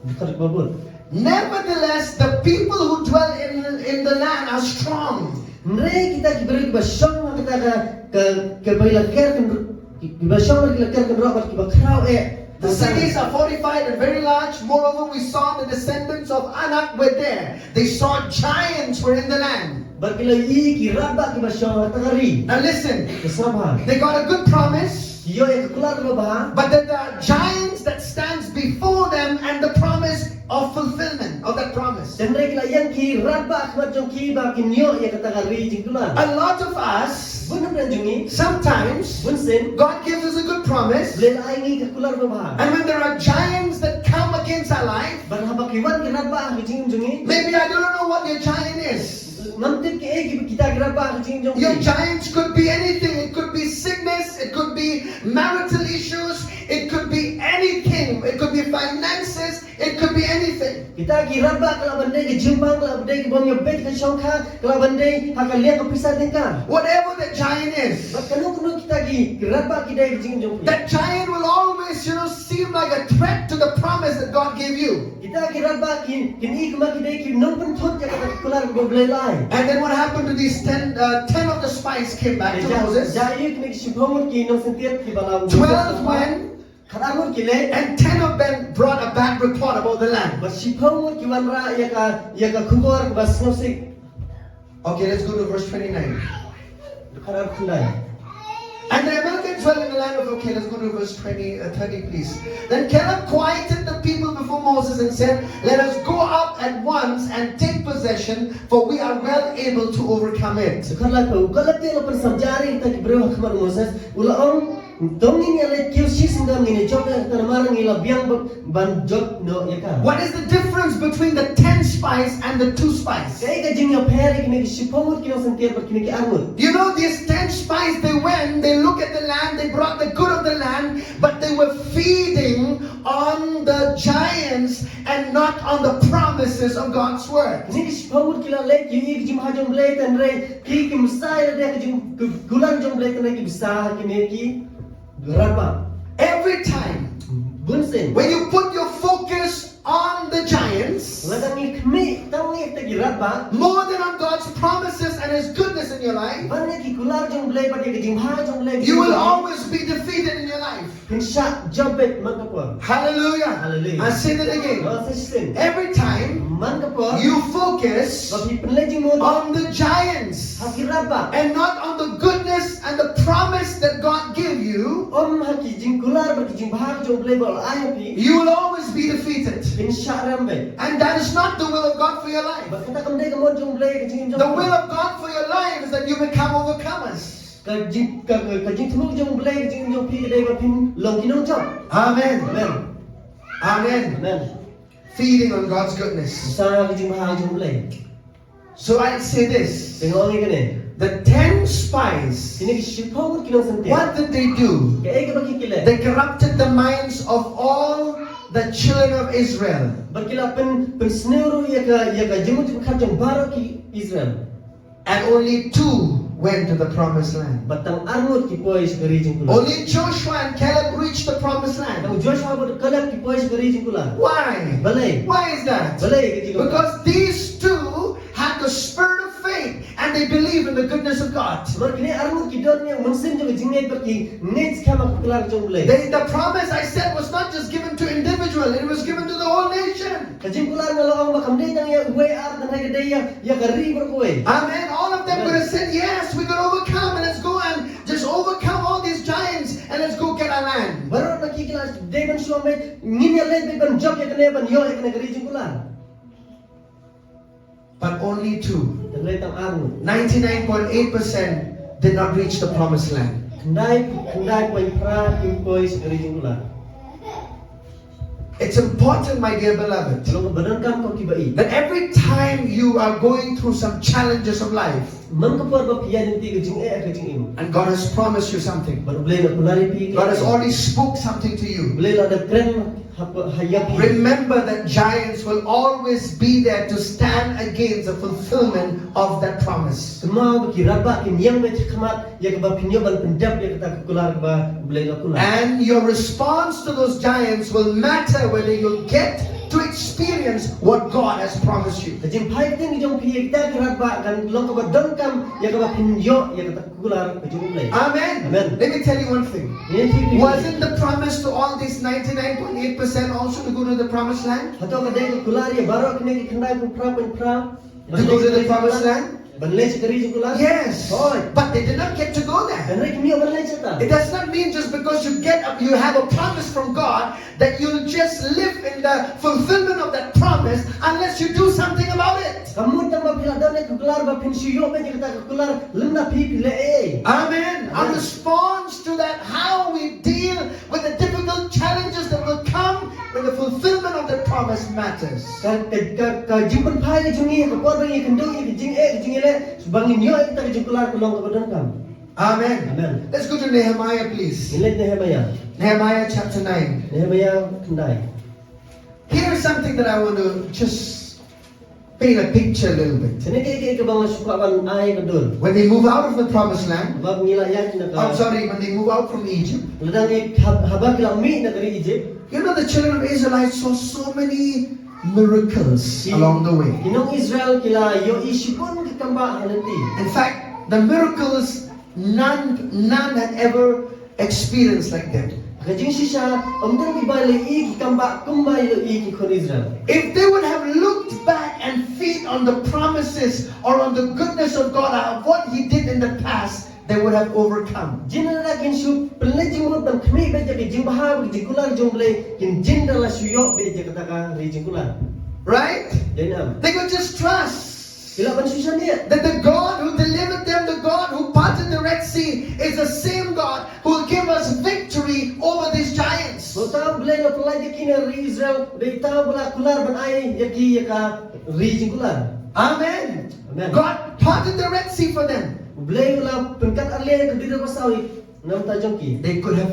Dkhot kaba bud. "Nevertheless, the people who dwell in, in the land are strong." Hynrei kita ki briew kiba shong ha kata ka, ka, kaba la ker kynroh, kiba shong ha kata ka la ker kynroh bad kiba khraw eh. The cities are fortified and very large. Moreover, we saw the descendants of Anak were there. They saw giants were in the land. Bad ki la ïohi ki radbah kiba shong ha kata ka ri. Now listen. Te sngewbha. They got a good promise. Ki ïoh ïa ka kular kaba bha. But that there are giants that stands before them and the promise of fulfillment of that promise. Hynrei ki la ïeng ki radbah ha khmat jong ki ba kin ïoh ïa kata ka ri jingkular. A lot of us, bun na pdeng jong ngi, sometimes, bunsien, God gives us a good promise. Blei la ai ngi ka kular kaba bha. And when there are giants that come against our life, bad haba ki wan ki radbah ha ka jingim jong ngi, maybe I don't know what your giant is. Ngam tip kiei ki kita ki radbah ha ka jingim jong phi. Your giants could be anything. It could be sickness, it could be marital issues, it could be anything. It could be finances, it could be anything. Kita ki radbah ka lah ban dei ka jingpang, ka lah ban dei ka bym ïoh beit ka shongkha, ka lah ban dei ha ka liang ka pisa tyngka. Whatever the giant is, bad kano kano kita ki radbah ki dei ha ka jingim jong phi. That giant will always, you know, seem like a threat to the promise that God gave you. Kita ki radbah kin, kin i kumba ki dei ki nongpynthut ïa kata ka kular kaba Blei la ai. And then what happened to these ten, uh, ten of the spies came back to Moses. Ïa, ïa kine ki shiphew ngut ki nongsyntiew kiba la Moses. Twelve went, khatar ngut ki leit. And ten of them brought a bad report about the land. Bad shiphew ngut ki wanrah ïa ka, ïa ka khubor kaba sngewsih. Okay, let's go to verse twenty-nine. Khatar khyndai. And the Amalekite dwell in the land of, okay, let's go to verse twenty, uh, thirty, please. Then Caleb quieted the people before Moses and said, "Let us go up at once and take possession, for we are well able to overcome it." Khatar lai phew. U Caleb te u la pynsabjari ïa kita ki briew ha khmat Moses, u la ong, "To ngin ïa leit kiew shisien, ngin ïa jop ïa kata namar ngi la biang ban jop noh ïa ka." What is the difference between the ten spies and the two spies? Kaei ka jingïapher ïa kine ki shiphew ngut ki nongsyntiew bad kine ki ar ngut? You know, these ten spies, they went, they look at the land, they brought the good of the land, but they were feeding on the giants and not on the promises of God's word. Kine ki shiphew ngut ki la leit ïa ka jingbha jong Blei, hynrei ki, kim bsa ïa ka jingkular jong Blei, hynrei ki bsa ha kine ki radbah. Every time, bunsien, when you put your focus on the giants, lada ngi khmih tang ïa kita ki radbah, more than on God's promises and His goodness in your life, ban ïa ki kular jong Blei bad ïa ka jingbha jong Blei, you will always be defeated in your life. Phin shah jop beit man ka por. Hallelujah. Hallelujah. I say that again. Nga sa shisien. Every time, man ka por, you focus, ba phi pynleit jingmut, on the giants, ha ki radbah, and not on the goodness and the promise that God gave you, ym ha ki jingkular bad ki jingbha jong Blei ba u la ai ha phi, you will always be defeated. Phin shah rem beit. And that is not the will of God for your life. Bad kata kam dei ka mon jong Blei ha ka jingim jong phi. The will of God for your life is that you become overcomers. Ka jing, ka, ka, ka jingthmu jong Blei ha ka jingim jong phi ka dei ba phin long ki nongjop. Amen. Amen. Amen. Amen. Feeding on God's goodness. Bsa ha ka jingbha jong Blei. So I say this. Te nga ong ïa kane. The ten spies, kine ki shiphew ngut ki nongsyntiew, what did they do? Kaei kaba ki leh? They corrupted the minds of all the children of Israel. Bad ki la pyn, pynsniew ruh ïa ka, ïa ka jingmut jingpyrkhat jong baroh ki Israel. And only two went to the promised land. Bad tang ar ngut ki poi sha ka ri jingkular. Only Joshua and Caleb reached the promised land. Tang Joshua bad Caleb ki poi sha ka ri jingkular. Why? Balei? Why is that? Balei ka jingkular? Because these two had the spirit of faith and they believe in the goodness of God. Namar kine ar ngut ki don ïa ka mynsiem jong ka jingngeit bad ki ngeit skhem ha ka kular jong Blei. They, the promise I said was not just given to individual, it was given to the whole nation. Ka jingkular nga la ong ba kam dei tang ïa uwei ar, tang ka dei ïa, ïa ka ri baroh kawei. Amen. All of them could have said, "Yes, we could overcome, and let's go and just overcome all these giants, and let's go get our land." Baroh na ki ki la dei ban shu ong, ngin ïa leit ban jop ïa kane, ban ïoh ïa kane ka ri jingkular. But only two, hynrei tang ar ngut, ninety-nine point eight percent did not reach the promised land. Khyndai, khyndai point phra kim poi sha ka ri jingkular. It's important, my dear beloved, ka long kaba donkam ko kiba ïeit, that every time you are going through some challenges of life, man ka por ba phi ïaid lynti ka jingeh ka jingim, and God has promised you something, bad U Blei u la kular ïa phi, God has already spoke something to you, U Blei u la dep kren ha, ha ïa phi. Remember that giants will always be there to stand against the fulfillment of that promise. Kynmaw ba ki radbah kin ïeng beit ha khmat ïa kaba phin ïoh ban pyndep ïa kata ka kular kaba U Blei u la kular. And your response to those giants will matter whether you'll get to experience what God has promised you. Ka jingphai ktien jong phi ïa kita ki radbah kan long kaba donkam ïa kaba phin ïoh ïa kata ka kular ka jong U Blei. Amen. Amen. Let me tell you one thing. Ïa phi phi. Wasn't the promise to all these ninety-nine point eight percent also to go to the promised land? Hato ka dei ka kular ïa baroh kine ki khyndai phew phra point phra? To go to the promised land? Ban leit sha ka ri jong U Blei? Yes. Hooid. But they did not get to go there. Hynrei kim ïoh ban leit shata. It does not mean just because you get up, you have a promise from God, that you'll just live in the fulfillment of that promise unless you do something about it. Kam mut tang ba phi la don ïa ka kular ba phin shu ïoh beit ïa kata ka kular lymda phi phi leh ei ei. Amen. Our response to that, how we deal with the difficult challenges that will come when the fulfillment of the promise matters. Ka, ka, ka, ka jingpynphai jong ngi ha ka por ba ngi kynduh ïa ka jingeh, ka jingïaleh, ba ngin ïoh ïa kata ka jingkular ka long kaba donkam. Amen. Amen. Let's go to Nehemiah, please. Ngin leit Nehemiah. Nehemiah chapter nine. Nehemiah khyndai. Here's something that I want to just paint a picture a little bit. Kane ka, ka, kaba nga shu kwah ban ai ka dur. When they move out of the promised land, Ba ngi la ïaid na ka. I'm sorry, when they move out from Egypt, Lada ngi hab-, haba ki la mih na ka ri Egypt. You know, the children of Israelites saw so many miracles Ki, along the way. Ki nong Israel ki la ïohi shibun ki kambah ha lynti. In fact, the miracles none, none had ever experienced like that. Ka jingshisha, ym don kiba la ïohi ki kambah kumba la ïohi ki khun Israel. If they would have looked back and feed on the promises or on the goodness of God, of what He did in the past, they would have overcome. Jin lada kin shu pynleit jingmut ban khmih beit ïa ka jingbha bad ka jingkular jong U Blei, kin jin da la shu ïoh beit ïa kata ka ri jingkular. Right? Dei ne em? They could just trust Ki lah ban shu shaniah. That the God who delivered them, the God who parted the Red Sea, is the same God who will give us victory over these giants. Ba uta U Blei uba la pyllait ïa ki na ri Israel, dei uta uba la kular ban ai ïa ki ïa ka ri jingkular. Amen. Amen. God parted the Red Sea for them. U Blei u la pynkat arliang ïa ka duriaw basaw namta jong ki. They could have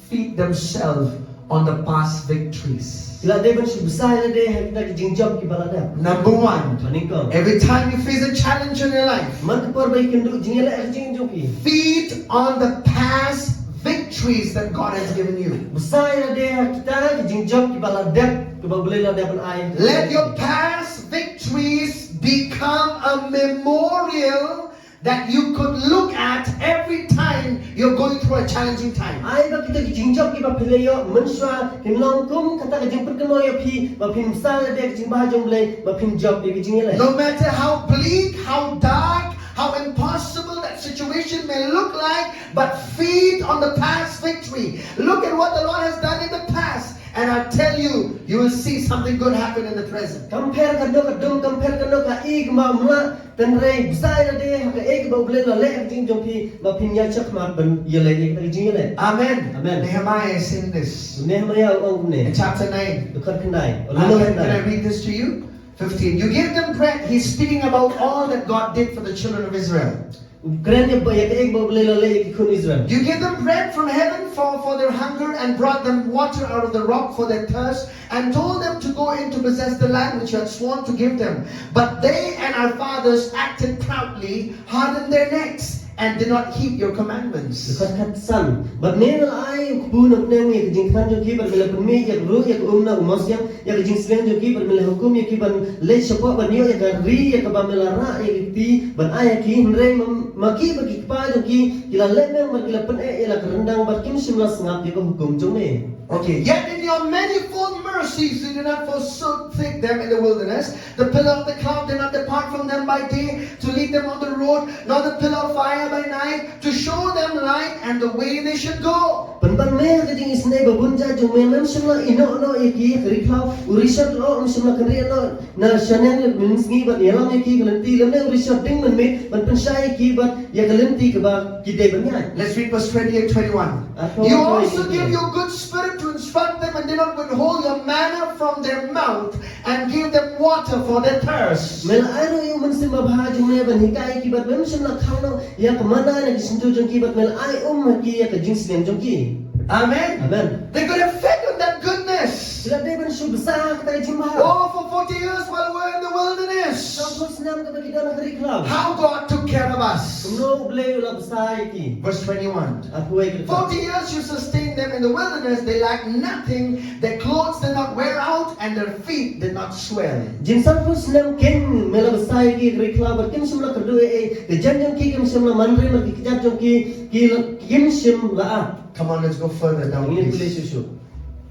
feed themselves on the past victories. Ki la dei ban shu bsa ïa lade ha kita ki jingjop kiba la dep. Number one, Ba nyngkong, every time you face a challenge in your life, man ka por ba ki kynduh jingïaleh ha ka jingim jong ki, feed on the past victories that God has given you. Bsa ïa lade ha kita ki jingjop kiba la dep, kiba U Blei u la dep ban ai. Let your past victories become a memorial that you could look at every time you're going through a challenging time. Ai ba kita ki jingjop kiba phi la ïoh mynshuwa kin long kum kata ka jingpynkynmaw ïa phi ba phin bsa ïa ka jingbha jong U Blei ba phin jop ïa ka jingïaleh. No matter how bleak, how dark, how impossible that situation may look like, but feed on the past victory. Look at what the Lord has done in the past, and I'll tell you, you will see something good happen in the present. Kam pher kano ka dum, kam pher kano ka i kaba ym lah, hynrei bsa ïa lade ha kaei kaba U Blei u la leh ha ka jingim jong phi ba phin ïaid shakhmat ban ïaleh ïa ka jingïaleh. Amen. Amen. Nehemiah is saying this. Nehemiah u ong kumne. In chapter nine. Dkhot khyndai. Can I read this to you? Fifteen. You gave them bread. He's speaking about all that God did for the children of Israel. U kren ïa ba ïa kaei kaba U Blei u la leh ïa ki khun Israel. You gave them bread from heaven for, for their hunger and brought them water out of the rock for their thirst and told them to go in to possess the land which you had sworn to give them. But they and our fathers acted proudly, hardened their necks, and did not heed your commandments. Dkhot khatsan. Bad me me la ai u kpu na bneng ïa ka jingkyrkhu jong ki, bad me la pynmih ïa ka ruh ïa ka um na u mawsiang ïa ka jingsliang jong ki, bad me la hukum ïa ki ban leit shapoh ban ïoh ïa ka ri ïa kaba me la rah ïa ki kti ban ai ïa ki, hynrei ma, ma ki bad ki kpa jong ki ki la leh meng bad ki la pyneh ïa la ka ryndang bad kim shym la sngap ïa ka hukum jong me. Okay, yet in your manifold mercies you did not forsake them in the wilderness. The pillar of the cloud did not depart from them by day to lead them on the road, nor the pillar of fire by night to show them light and the way they should go. Pynban me ha ka jingisynei ba bun jait jong me, mem shym la ïehnoh noh ïa ki ha ka ri khlaw, u rishot oh um shym la kynriah noh na shaneng mynsngi ban ïalam ïa ki ha ka lynti, lymne u rishot ding mynmiet ban pynshai ïa ki bad ïa ka lynti kaba ki dei ban ïaid. Let's read verse twenty and twenty-one. Arphew, You also twenty-one. Gave your good spirit to instruct them and did not withhold your manna from their mouth and gave them water for their thirst. Me la ai ruh ïa u Mynsiem Bakhuid jong me ban hikai ïa ki bad mem shym la khang noh ïa ka manna na ki shyntur jong ki bad me la ai um ha ki ïa ka jingsliang jong ki. Amen. Amen. They could have fed on that goodness. Ki la dei ban shu bsa ha kata ka jingbha. Oh, for forty years while we were in the wilderness. Shongkun Snem kaba ki don ha ka ri khlaw. How God took care of us. Kumno U Blei u la bsa ïa ki. Verse twenty-one. Arphew wei ka dkhot. Forty years you sustained them in the wilderness. They lacked nothing. Their clothes did not wear out, and their feet did not swell. Jingsanphew snem kein me la bsa ïa ki ha ka ri khlaw bad kim shym la kyrduh ei ei. Ka jaiñ jong ki kim shym la manrim bad ki kjat jong ki ki la kim shym la ah. Come on, let's go further down, Ngin ïa pule please. shuh shuh.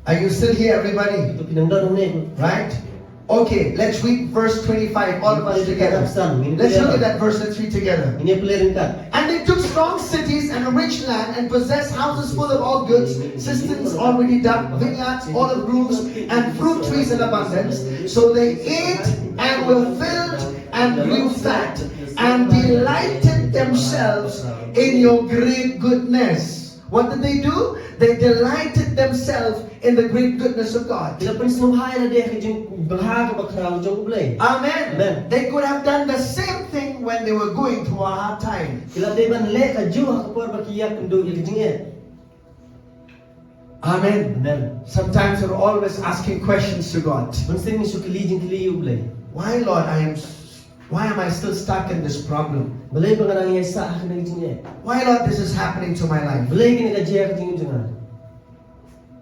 Are you still here, everybody? Ito ki nang don hangne. Right? Okay, let's read verse twenty-five, all of us together. Let's look at that verse, let's read together. And they took strong cities and a rich land and possessed houses full of all goods, cisterns already dug, vineyards, olive groves, and fruit trees in abundance. So they ate and were filled and grew fat and delighted themselves in your great goodness. What did they do? They delighted themselves in the great goodness of God. Ki la pynsngewbha ïa lade ha ka jingbha kaba khraw jong U Blei. Amen. Amen. They could have done the same thing when they were going through a hard time. Ki la dei ban leh kajuh ha ka por ba ki ïakynduh ïa ka jingeh. Amen. Amen. Sometimes we're always asking questions to God. Mynsiem ngi shu kylli jingkylli ïa U Blei. Why, Lord, I am Why am I still stuck in this problem? Balei ba nga dang ïaisah ha kane ka jingeh? Why, Lord, this is happening to my life? Balei kane ka jia ha ka jingim jong nga?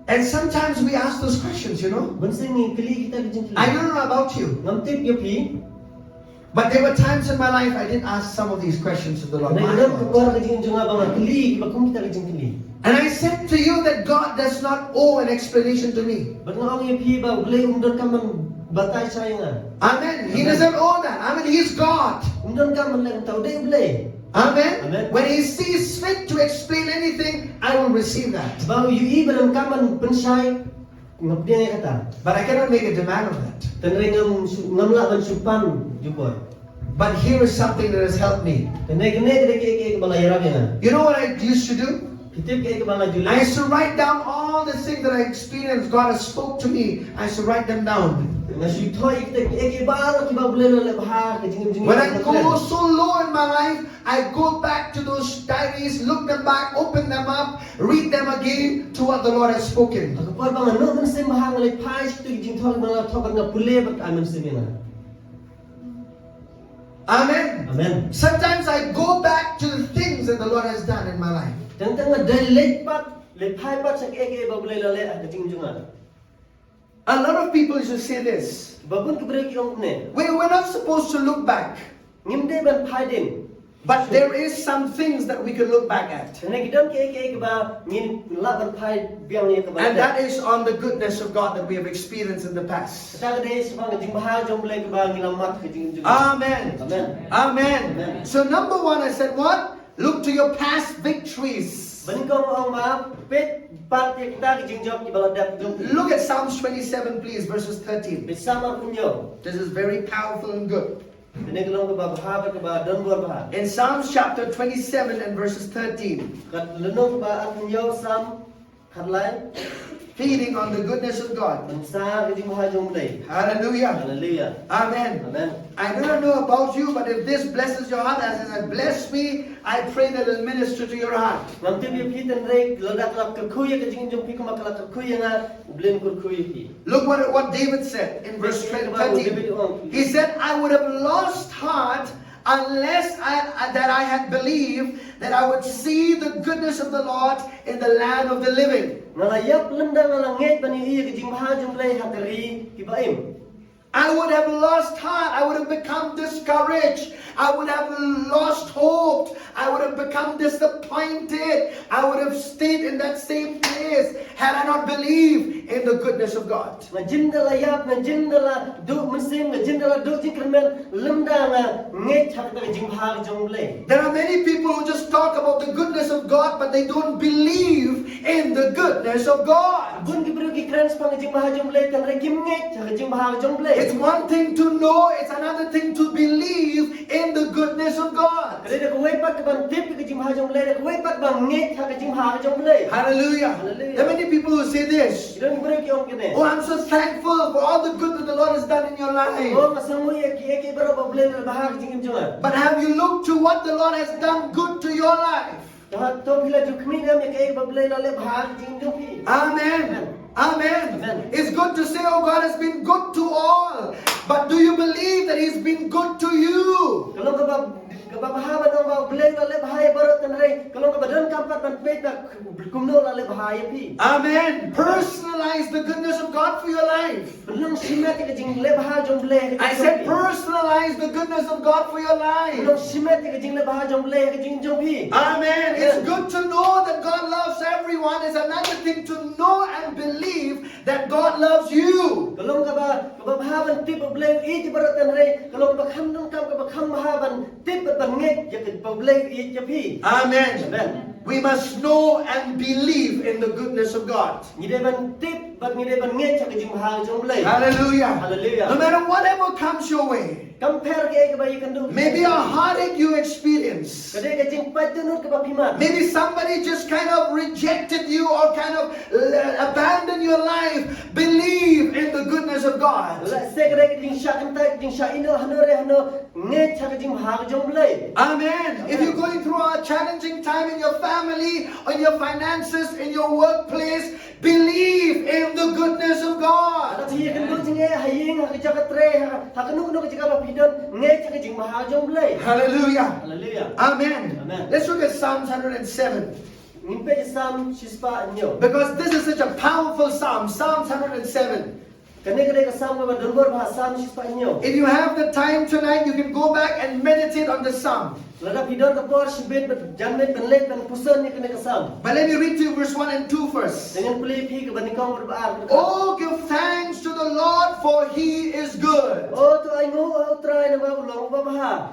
And sometimes we ask those questions, you know. Mynsiem ngi kylli kita ki jingkylli. I don't know about you. Ngam tip ïa phi. But there were times in my life I did ask some of these questions to the Lord. Hynrei ka don ka por ha ka jingim jong nga ba nga kylli kiba kum kita ki jingkylli. And I said to you that God does not owe an explanation to me. Bad nga ong ïa phi ba U Blei um donkam ban batai shai ïa nga. Amen. He doesn't owe that. I mean, He's God. Um donkam ban leh kumta, U dei U Blei. Amen. Amen. When He sees fit to explain anything, I will receive that. Ba u ïohi ba donkam ban pynshai, nga pdiang ïa kata. But I cannot make a demand of that. Tangba ngam shu, ngam lah ban shu pan jubor. But here is something that has helped me. Kane, kane, kane ka dei kaei kaei kaba la ïarap ïa nga. You know what I used to do? Phi tip kaei kaba nga ju leh? I used to write down all the things that I experienced. God has spoke to me. I used to write them down. Nga shu thoh ïa kita kiei kiei baroh kiba U Blei u la leh bha ha ka jingim jong nga. When I go so low in my life, I go back to those diaries, look them back, open them up, read them again to what the Lord has spoken. Ha ka por ba nga noh mynsiem bha, nga leit phai sha kito ki jingthoh kiba la thoh bad nga pule bad ai mynsiem ïa nga. Amen. Amen. Sometimes I go back to the things that the Lord has done in my life. Tang tang nga dei leit pat, leit phai pat sha kiei kiei ba U Blei u la leh ha ka jingim jong nga. A lot of people used to say this. Ba bun ki briew ki ong kumne. We were not supposed to look back. Ngim dei ban phai dien. But there is some things that we can look back at. Hynrei ki don kiei kiei kiba ngin lah ban phai biang ïa kaba. And that is on the goodness of God that we have experienced in the past. Kata ka dei shaphang ka jingbha jong U Blei kaba ngi la mad ha ka jingim jong ngi. Amen. Amen. Amen. Amen. So number one, I said what? Look to your past victories. Ba nyngkong nga ong ba peit pat ïa kita ki jingjop kiba la dep jong phi. Look at Psalms twenty-seven, please, verses thirteen. Peit Salm arphew hynñiew. This is very powerful and good. Kane ka long kaba bha bad kaba don bor bha. In Psalms chapter twenty-seven and verses thirteen. Ka lynnong kaba arphew hynñiew, Salm khatlai. Feeding on the goodness of God. Ban bsa ka jingbha jong U Blei. Hallelujah. Hallelujah. Amen. Amen. I do not know about you, but if this blesses your heart as it has blessed me, I pray that it'll minister to your heart. Ngam tip ïa phi, hynrei lada ka la kyrkhu ïa ka jingim jong phi kumba ka la kyrkhu ïa nga, U Blei un kyrkhu ïa phi. Look what, what David said in verse thirteen. He said, I would have lost heart unless I, that I had believed that I would see the goodness of the Lord in the land of the living. Nga la ïap lymda nga la ngeit ban ïohi ïa ka jingbha jong U Blei ha ka ri kiba im. I would have lost heart. I would have become discouraged. I would have lost hope. I would have become disappointed. I would have stayed in that same place had I not believed in the goodness of God. Nga jin da la ïap, nga jin da la duh mynsiem, nga jin da la duh jingkyrmen lymda nga ngeit ha kata ka jingbha jong U Blei. There are many people who just talk about the goodness of God, but they don't believe in the goodness of God. Bun ki briew ki kren shaphang ka jingbha jong U Blei, hynrei kim ngeit ha ka jingbha jong U Blei. It's one thing to know, it's another thing to believe in the goodness of God. Ka dei da kawei pat ka ban tip ka jingbha jong U Blei, da kawei pat ban ngeit ha ka jingbha jong U Blei. Hallelujah. Hallelujah. There are many people who say this. Ki don ki briew ki ong kane. Oh, I'm so thankful for all the good that the Lord has done in your life. Oh, nga sngewnguh ïa kiei kiei baroh ba U Blei u la leh bha ha ka jingim jong nga. But have you looked to what the Lord has done good to your life? Te hato phi la ju khmih ne em ïa kaei ba U Blei u la leh bha ha ka jingim jong phi? Amen. Amen. Amen. Amen. It's good to say, "Oh, God has been good to all." But do you believe that He's been good to you? Ka long kaba, kaba bha ban ong ba U Blei u la leh bha ïa baroh, hynrei ka long kaba donkam pat ban peit ba kumno u la leh bha ïa phi. Amen. Personalize the goodness of God for your life. Pynlong shimet ïa ka jingleh bha jong U Blei. I said, personalize the goodness of God for your life. Pynlong shimet ïa ka jingleh bha jong U Blei ha ka jingim jong phi. Amen. It's good to know that God loves everyone. It's another thing to know and believe that God loves you. Ka long kaba, kaba bha ban tip ba U Blei u ïeit ïa baroh, hynrei ka long kaba kham donkam, kaba kham bha ban tip bad ban ngeit ïa ka, ba U Blei u ïeit ïa phi. Amen. Amen. We must know and believe in the goodness of God. Ngi dei ban tip bad ngi dei ban ngeit ïa ka jingbha jong U Blei. Hallelujah. Hallelujah. No matter whatever comes your way, kam pher kaei kaba ïakynduh, maybe a heartache you experience. Ka dei ka jingpait dohnud kaba phi mad. Maybe somebody just kind of rejected you or kind of, uh, abandoned your life. Believe in the goodness of God. Lehse ka dei ka jingshah kyntait, jingshah ïehnoh hano re hano, ngeit ha ka jingbha ka jong U Blei. Amen. If you're going through a challenging time in your family, in your finances, in your workplace, believe in the goodness of God. Lada phi ïakynduh jingeh ha ïing, ha ka jaka trei, ha, ha kano kano ka jaka ba phi don, ngeit ha ka jingbha jong U Blei. Hallelujah. Hallelujah. Amen. Amen. Let's look at Psalms one hundred and seven. Ngin peit Psalm shispah hynñiew. Because this is such a powerful Psalm, Psalms one hundred and seven. Kane ka dei ka Psalm kaba don bor bha, Psalm shispah hynñiew. If you have the time tonight, you can go back and meditate on the Psalm. Lada phi don ka por shibit bad janmiet ban leit ban puson ïa kane ka Psalm. But let me read to you verse one and two first. Te ngin pule ïa phi kaba nyngkong bad kaba ar. Oh, give thanks to the Lord, for he is good. Oh, to ainguh ha U Trai namar u long uba bha.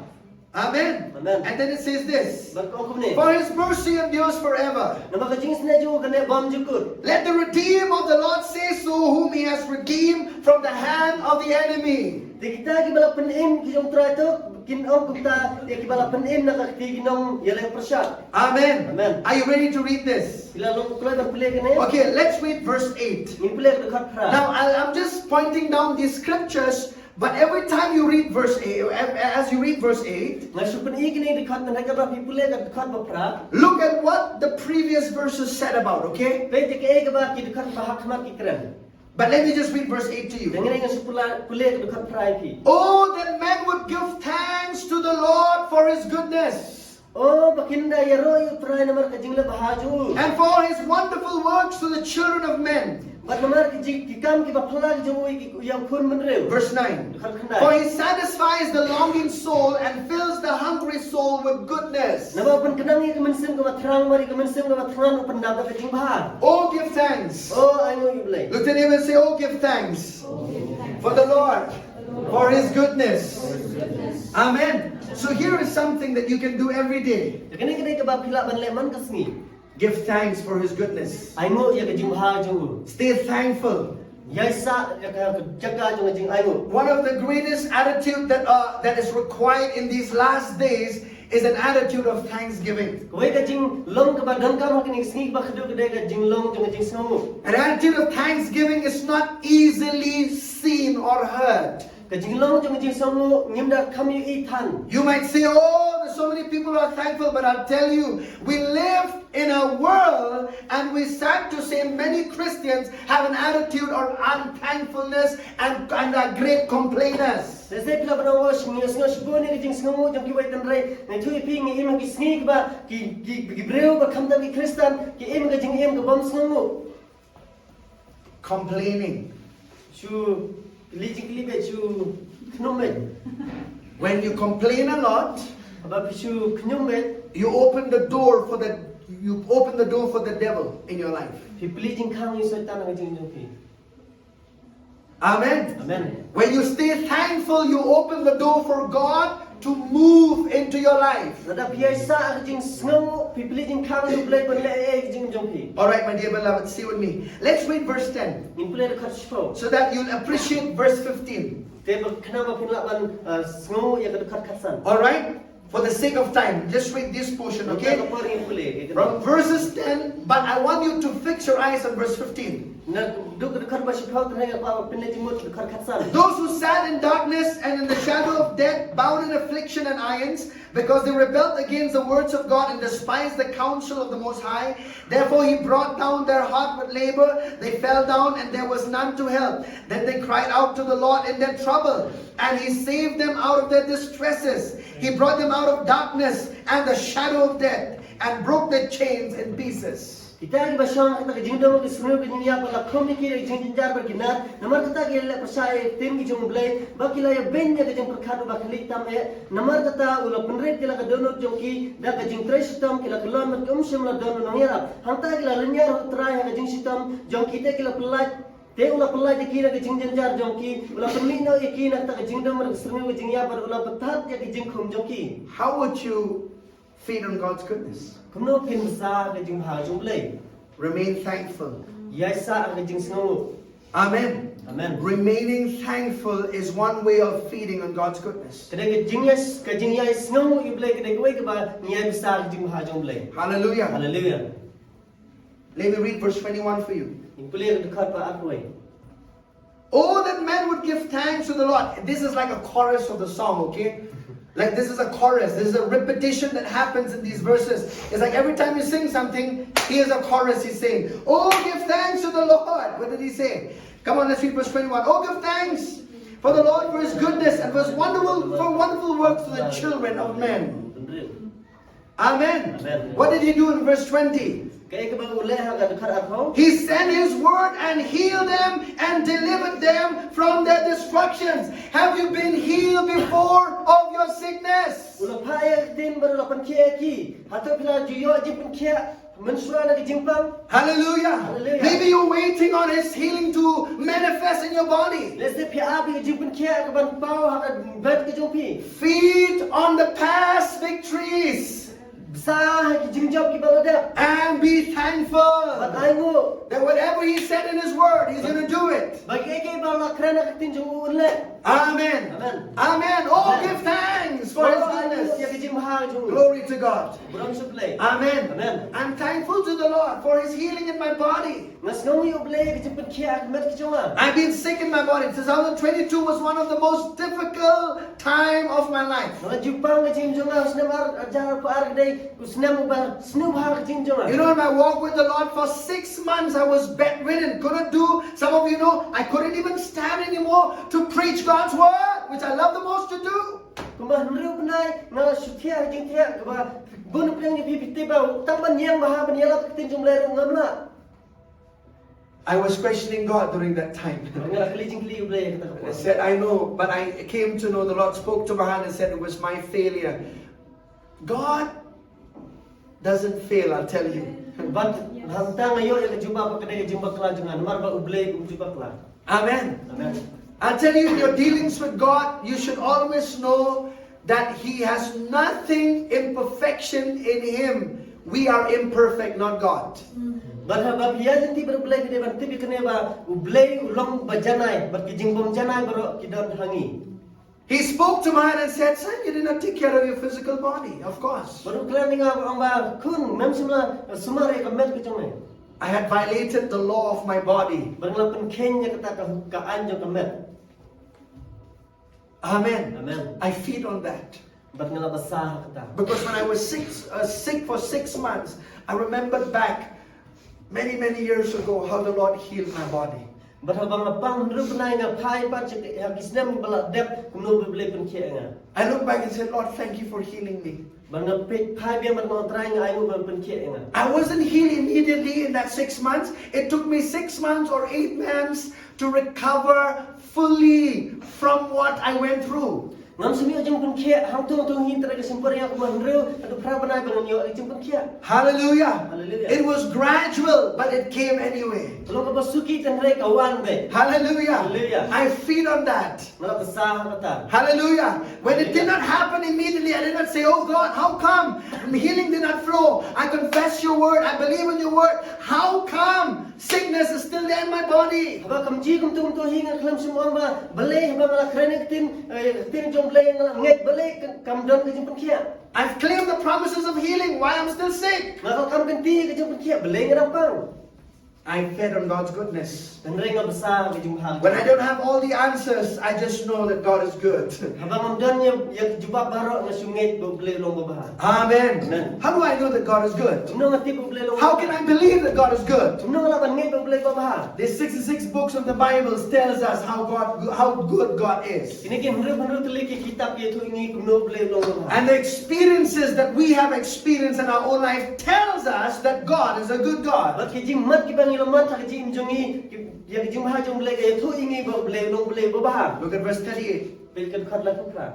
Amen. Amen. And then it says this. Bad ka ong kumne. For his mercy endures forever. Namar ka jingisynei jong u ka neh bymjukut. Let the redeemed of the Lord say so, whom he has redeemed from the hand of the enemy. Te kita kiba la pynim ki jong U Trai to kin ong kumta, ïa kiba la pynim na ka kti ki nongïaleh pyrshah. Amen. Amen. Are you ready to read this? Phi la long kloi ban pule kane? Okay, let's read verse eight. Ngin pule ka dkhot phra. Now, I, I'm just pointing down these scriptures, but every time you read verse eight, as you read verse eight, nga shu pyni kine dkhot, hynrei haba phi pule ka dkhot ba phra, look at what the previous verses said about, okay? Peit ïa kaei kaba ki dkhot ba ha khmat ki kren. But let me just read verse eight to you. Te ngin, ngin shu pule, pule ka dkhot phra ïa phi. Oh, that men would give thanks to the Lord for his goodness. Oh, ba kin da ïaroh ïa U Trai namar ka jingleh bha jong u. And for his wonderful works to the children of men. Bad namar ki jing, ki kam kiba phylla jong u ïa ki, ïa u khun bynriew. Verse nine. Dkhot khyndai. For he satisfies the longing soul and fills the hungry soul with goodness. Namar u pynkhnang ïa ka mynsiem kaba thrang bad ïa ka mynsiem kaba thngan u pyndap da ka jingbha. Oh, give thanks. Oh, ainguh ïa U Blei. Look at your neighbor and say, "Oh, give thanks for the Lord, for his goodness." Amen. So here is something that you can do every day. Te kane ka dei kaba phi lah ban leh man ka sngi. Give thanks for his goodness. Ainguh ïa ka jingbha jong u. Stay thankful. Ïaisah ïa ka jaka jong ka jingainguh. One of the greatest attitude that, uh, that is required in these last days is an attitude of thanksgiving. Kawei ka jinglong kaba donkam ha kine ki sngi ba khadduh ka dei ka jinglong jong ka jingsngewnguh. An attitude of thanksgiving is not easily seen or heard. Ka jinglong jong ka jingsngewnguh ngim da kham ïohi than. You might say, "Oh, there's so many people who are thankful," but I'll tell you, we live in a world, and we sad to say, many Christians have an attitude of unthankfulness and, and are great complainers. Lehse phi lah ban ong, "Oh, sngewsih, sngewsih bun ïa ka jingsngewnguh jong kiwei," hynrei nga ïathuh ïa phi, ngi im ha ki sngi kiba ki, ki, ki briew ba khamtam ki Khristan ki im ka jingim ka bym sngewnguh. Complaining. Shu kylli jingkylli beit, shu khñium beit. When you complain a lot, haba phi shu khñium beit, you open the door for the, you open the door for the devil in your life. Phi plie jingkhang ïa u Soitan ha ka jingim jong phi. Amen. Amen. When you stay thankful, you open the door for God to move into your life. Lada phi ïaisah ha ka jingsngewnguh, phi plie jingkhang ïa U Blei ban leh ei ei ha ka jingim jong phi. All right, my dear beloved, stay with me. Let's read verse ten. Ngin pule dkhot shiphew. So that you'll appreciate verse fifteen. Te ba khnang ba phin lah ban, uh, sngewnguh ïa ka dkhot khatsan. All right? For the sake of time, just read this portion, okay? Namar ka por ngin pule, okay? From verses ten, but I want you to fix your eyes on verse fifteen. Na duk dkhar ba shiphew, tang nga kwah ban pynleit jingmut dkhar khatsan. Those who sat in darkness and in the shadow of death, bound in affliction and irons, because they rebelled against the words of God and despised the counsel of the Most High. Therefore, he brought down their heart with labor. They fell down, and there was none to help. Then they cried out to the Lord in their trouble, and he saved them out of their distresses. He brought them out of darkness and the shadow of death, and broke their chains in pieces. Kita kiba shong ha kata ka jingdum ka sniew ka jingïap, ba la khum ïa ki da ka jingjynjar bad ki nar. Namar kata ki la leh pyrshah ïa ka ktien ka jong U Blei, ba ki la ïabeiñ ïa ka jingpyrkhat uba khlieh tam eh. Namar kata u la pynrit ïa la ka dohnud jong ki da ka jingtrei shitom, ki la kyllon bad kim shym la don u nongïarap. Hangta ki la lynñiar ha U Trai ha ka jingshitom jong ki, te ki la pyllait, te u la pyllait ïa ki na ka jingjynjar jong ki, u la pynmih noh ïa ki na kata ka jingdum bad ka sniew ka jingïap, bad u la pynthat ïa ka jingkhum jong ki. How would you feed on God's goodness? Kumno phin bsa ha ka jingbha jong U Blei? Remain thankful. Ïai sah ha ka jingsngewnguh. Amen. Amen. Remaining thankful is one way of feeding on God's goodness. Ka dei ka jingïai, ka jingïai sngewnguh ïa U Blei, ka dei kawei kaba ngi ïai bsa ha ka jingbha jong U Blei. Hallelujah. Hallelujah. Let me read verse twenty-one for you. Ngin pule ka dkhot ba arphew wei. Oh, that men would give thanks to the Lord. This is like a chorus of the song, okay? Like, this is a chorus. This is a repetition that happens in these verses. It's like every time you sing something, here's a chorus he's saying. Oh, give thanks to the Lord. What did he say? Come on, let's read verse twenty-one. Oh, give thanks for the Lord, for his goodness, and for his wonderful, for wonderful works to the children of men. Amen. Amen. What did he do in verse twenty? Kaei kaba u leh ha ka dkhot arphew? He sent his word and healed them and delivered them from their destructions. Have you been healed before of your sickness? U la phah ïa ka ktien bad u la pynkhiah ïa ki. Hato phi la ju ïoh jingpynkhiah mynshuwa na ka jingpang? Hallelujah. Hallelujah. Maybe you're waiting on his healing to manifest in your body. Lehse phi ap ïa ka jingpynkhiah ka ban paw ha ka met ka jong phi. Feed on the past victories Bsa ha ki jingjop kiba la dep. and be thankful Bad ainguh that whatever he said in his word, he's going to do it. ba kiei kiei ba la kren ha ka ktien jong u un leh. Amen. Amen. Amen. Oh, Amen. Give thanks for his Ainguh ïa ka goodness. Jingbha jong u. Glory to God. Burom sha U Blei. Amen. Amen. I'm thankful to the Lord for his healing in my body. Nga sngewnguh ïa U Blei ïa ka jingpynkhiah ha ka met ka jong nga. I've been sick in my body. Two thousand twenty-two was one of the most difficult time of my life. Nga la ju pang ha ka jingim jong nga, u snem ar hajar arphew ar ka dei u snem uba sniew bha ha ka jingim jong nga. You know, in my walk with the Lord for six months, I was bedridden, couldn't do. Some of you know, I couldn't even stand anymore to preach God's word, which I love the most to do. Kumba hynriew bnai nga la shu thiah ha ka jingthiah, kaba bun u pdiang jong phi phi tip ba tang ban ïeng bha ban ïalap ka ktien jong U Blei ruh ngam lah. I was questioning God during that time. Nga la kylli jingkylli U Blei ha kata ka I por. Said, I know, but I came to know the Lord spoke to my heart and said it was my failure. God doesn't fail, I'll tell you. Bad hangta nga ïoh ïa ka jubab ba ka dei ka jingbakla jong nga, namar ba U Blei um ju bakla. Amen. Amen. I'll tell you, in your dealings with God, you should always know that He has nothing imperfection in Him. We are imperfect, not God. Bad haba phi ïaid lynti bad U Blei, phi dei ban tip ïa kane ba U Blei u long ba janai, bad ki jingbym janai baroh ki don ha ngi. He spoke to mine and said, Son, you did not take care of your physical body, of course. Bad u kren ïa nga bad ong ba, khun, mem shym la sumar ïa ka met ka jong me. I had violated the law of my body. Bad nga la pynkheiñ ïa kata ka, ka aiñ jong ka met. Amen. Amen. I feed on that. Bad nga la basa ha kata. Because when I was sick, uh, sick for six months, I remembered back many, many years ago how the Lord healed my body. Bad haba nga pang hynriew bnai, nga phai pat sha ki, ha ki snem ba la dep, kumno U Blei pynkhiah ïa nga. I look back and said, Lord, thank you for healing me. Bad nga peit phai biang bad nga ong, Trai, nga ainguh ba me pynkhiah ïa nga. I wasn't healed immediately in that six months. It took me six months or eight months to recover fully from what I went through. Ngam shym ïoh jingpynkhiah hangto hangto hi, hynrei ka shim por ïa nga kumba hynriew haduh phra bnai ba ngan ïoh jingpynkhiah. Hallelujah. Hallelujah. It was gradual, but it came anyway. Ka long kaba suki, hynrei ka wan beit. Hallelujah. Hallelujah. I feed on that. Nga la basa ha kata. Hallelujah. When it did not happen immediately, I did not say, Oh God, how come healing did not flow? I confess your word. I believe in your word. How come sickness is still there in my body? Haba kam jia kumto kumto hi, nga khlem shym ong ba balei haba nga la kren ïa ka ktien, eh, ïa ka ktien jong U Blei nga la ngeit, balei ka, kam don ka jingpynkhiah. I've claimed the promises of healing. Why I'm still sick? Nga la kam kynti ïa ka jingpynkhiah, balei nga dang pang. I fed on God's goodness. Hynrei nga bsa ha ka jingbha. When I don't have all the answers, I just know that God is good. Haba ngam don ïa, ïa ka jubab baroh, nga shu ngeit ba U Blei u long babha. Amen. Amen. How do I know that God is good? Kumno nga tip U Blei u long babha? How can I believe that God is good? Kumno nga lah ban ngeit ba U Blei babha? The sixty-six books of the Bible tells us how God, how good God is. Kine ki hynriew hynriew tylli ki kitab ki ïathuh ïa ngi kumno U Blei u long babha. And the experiences that we have experienced in our own life tells us that God is a good God. Bad ki jingmut kiba ngi la mut ha ka jingim jong ngi, ki, ïa ka jingbha jong U Blei ka ïathuh ïa ngi ba U Blei u long U Blei babha. Look at verse thirty-eight. Peit ka dkhot laiphew phra.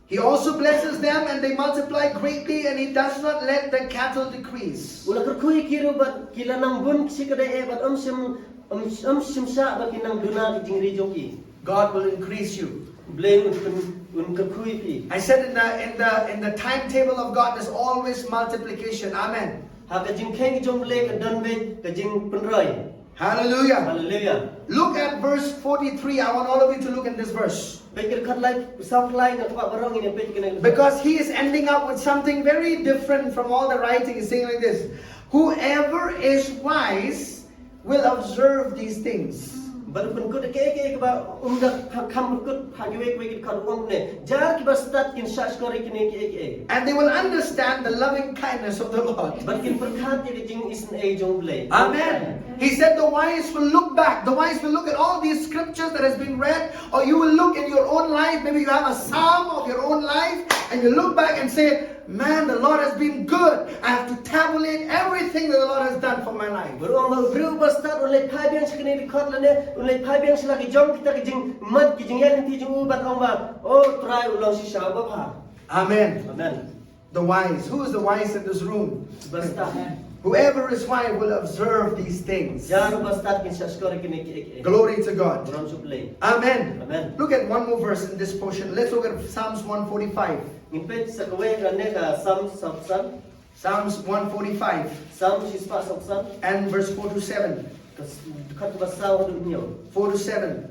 He also blesses them and they multiply greatly, and he does not let the cattle decrease. U la kyrkhu ïa ki ruh bad ki la nang bun shikatdei eh bad um shym, um, um shym shah ba kin nang duna ki jingri jong ki. God will increase you. U Blei un, un, un kyrkhu ïa phi. I said in the in the in the timetable of God, there's always multiplication. Amen. Ha ka jingkheiñ jong U Blei ka don beit ka jingpynroi. Hallelujah. Haleluia. Look at verse forty-three. I want all of you to look at this verse. Peit ka dkhot laiphew saw, nga kwah baroh ngin ïa peit kane. Because he is ending up with something very different from all the writing. He's saying like this: "Whoever is wise will observe these things." Bad u pynkut ïa kiei kiei kiba um da kham, kham pynkut ha kiwei kiwei ki dkhot, u ong ne: Jar kiba stad kin shahshkor ïa kine kiei kiei. And they will understand the loving kindness of the Lord. Bad kin pyrkhat ïa ka jingisynei jong U Blei. Amen. He said the wise will look back. The wise will look at all these scriptures that has been read, or you will look in your own life. Maybe you have a psalm of your own life, and you look back and say, "Man, the Lord has been good. I have to tabulate everything that the Lord has done for my life." Bad u ong ba u briew uba stad un leit phai biang sha kine ki dkhot lane un leit phai biang sha la ki jong kita ki jingmut ki jingïaid lynti jong u bad ong ba, "O Trai, u long shisha uba bha." Amen. Amen. The wise. Who is the wise in this room? Uba stad. Whoever is wise will observe these things. Jar uba stad kin shahshkor ïa kine kiei kiei. Glory to God. Burom sha U Blei. Amen. Amen. Look at one more verse in this portion. Let's look at Psalms one forty-five. Ngin peit sa kawei kane ka Psalm, Psalm, Psalm. Psalms one forty-five Psalm shispah sawphew san. And verse four to seven. Ka s-, dkhot kaba saw haduh hynñiew. Four to seven.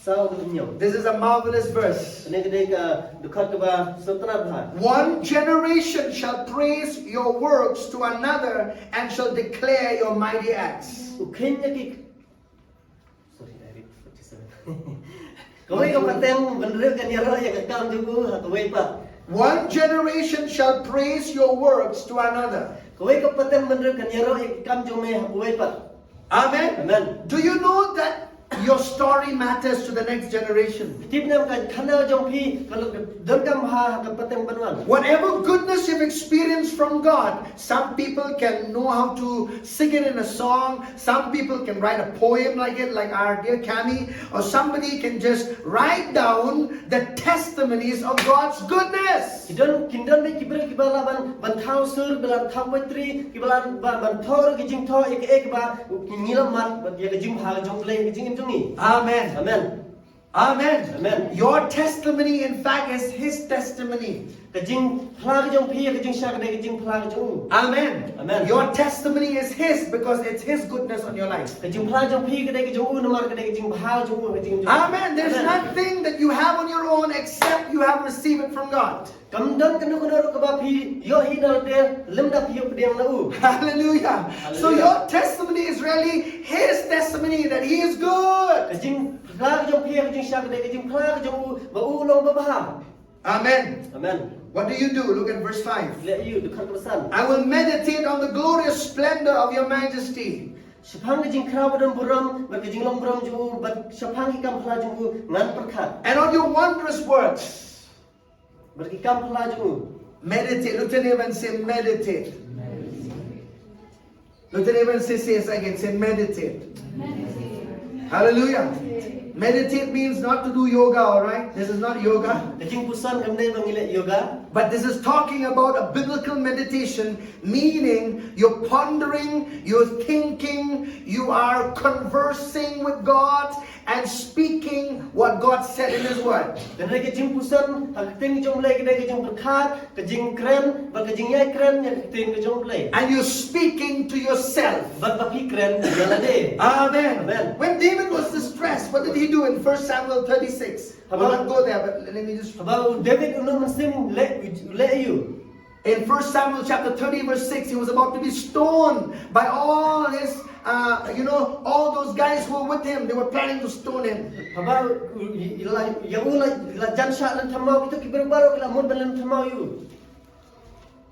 Saw haduh hynñiew. This is a marvelous verse. Kane ka dei ka dkhot kaba sngewtynnat bha. "One generation shall praise your works to another and shall declare your mighty acts." U kheiñ ïa ki Sorry, I read forty-seven. Kawei ka pateng bynriew kan ïaroh ïa ka kam jong u ha kawei pat. "One generation shall praise your works to another." Kawei ka pateng bynriew kan ïaroh ïa ka kam jong me ha kawei pat. Amen. Amen. Do you know that your story matters to the next generation? Tip ne em ka khana jong phi ka la donkam ha ka pateng ban wan. Whatever goodness you've experienced from God, some people can know how to sing it in a song, some people can write a poem like it, like our dear Cami, or somebody can just write down the testimonies of God's goodness. Ki don, kin don beit ki briew kiba lah ban, ban thaw sur, kiba lah thaw poetry, kiba lah ban, ban thoh ki jingthoh ïa kiei kiba ngi la mad ïa ka jingbha jong U Blei ha ka jingim jong ngi. Amen. Amen. Amen. Amen. Your testimony, in fact, is his testimony. Ka jingphla ka jong phi ïa ka jingshakri ka dei ka jingphla ka jong u. Amen. Amen. Your testimony is his because it's his goodness on your life. Ka jingphla jong phi ka dei ka jong u namar ka dei ka jingbha jong u ha ka jingim jong u. Amen. There's nothing that you have on your own except you have received it from God. Kam don kano kano ruh kaba phi ïoh hi na lade lymda phi ïoh pdiang na u. Hallelujah. So your testimony is really his testimony that he is good. Ka jingphla ka jong phi ïa ka jingshakri ka dei ka jingphla ka jong u ba u long babha. Amen. Amen. What do you do? Look at verse five. Leh aïu, dkhot kaba san. "I will meditate on the glorious splendor of your majesty." Shaphang ka jingkhraw ba don burom bad ka jinglong burom jong u bad shaphang ki kam phla jong u ngan pyrkhat. "And on your wondrous works." Bad ki kam phla jong u. Meditate. Look to neighbor and say, "Meditate." Look to neighbor and say, say it again. Say, "Meditate." Hallelujah. Meditate means not to do yoga, all right? This is not yoga. Ka jingpuson kam dei ba ngi leh yoga. But this is talking about a biblical meditation, meaning you're pondering, you're thinking, you are conversing with God and speaking what God said in His Word. Ka dei ka jingpuson ha ka ktien jong U Blei, ka dei ka jingpyrkhat, ka jingkren bad ka jingïai kren ïa ka ktien ka jong U Blei. And you're speaking to yourself. Bad ba phi kren ïa lade. Amen. Amen. When David was distressed, what did he do in First Samuel thirty-six? We'll not go there, but let me just. Haba u David u nud mynsiem, u leh, u leh aïu? In First Samuel chapter thirty, verse six, he was about to be stoned by all his, uh, you know, all those guys who were with him. They were planning to stone him. Haba ïa u la, ïa u la, la jan shah lynti maw, kito ki briew baroh ki la mut ban lynti maw ïa u.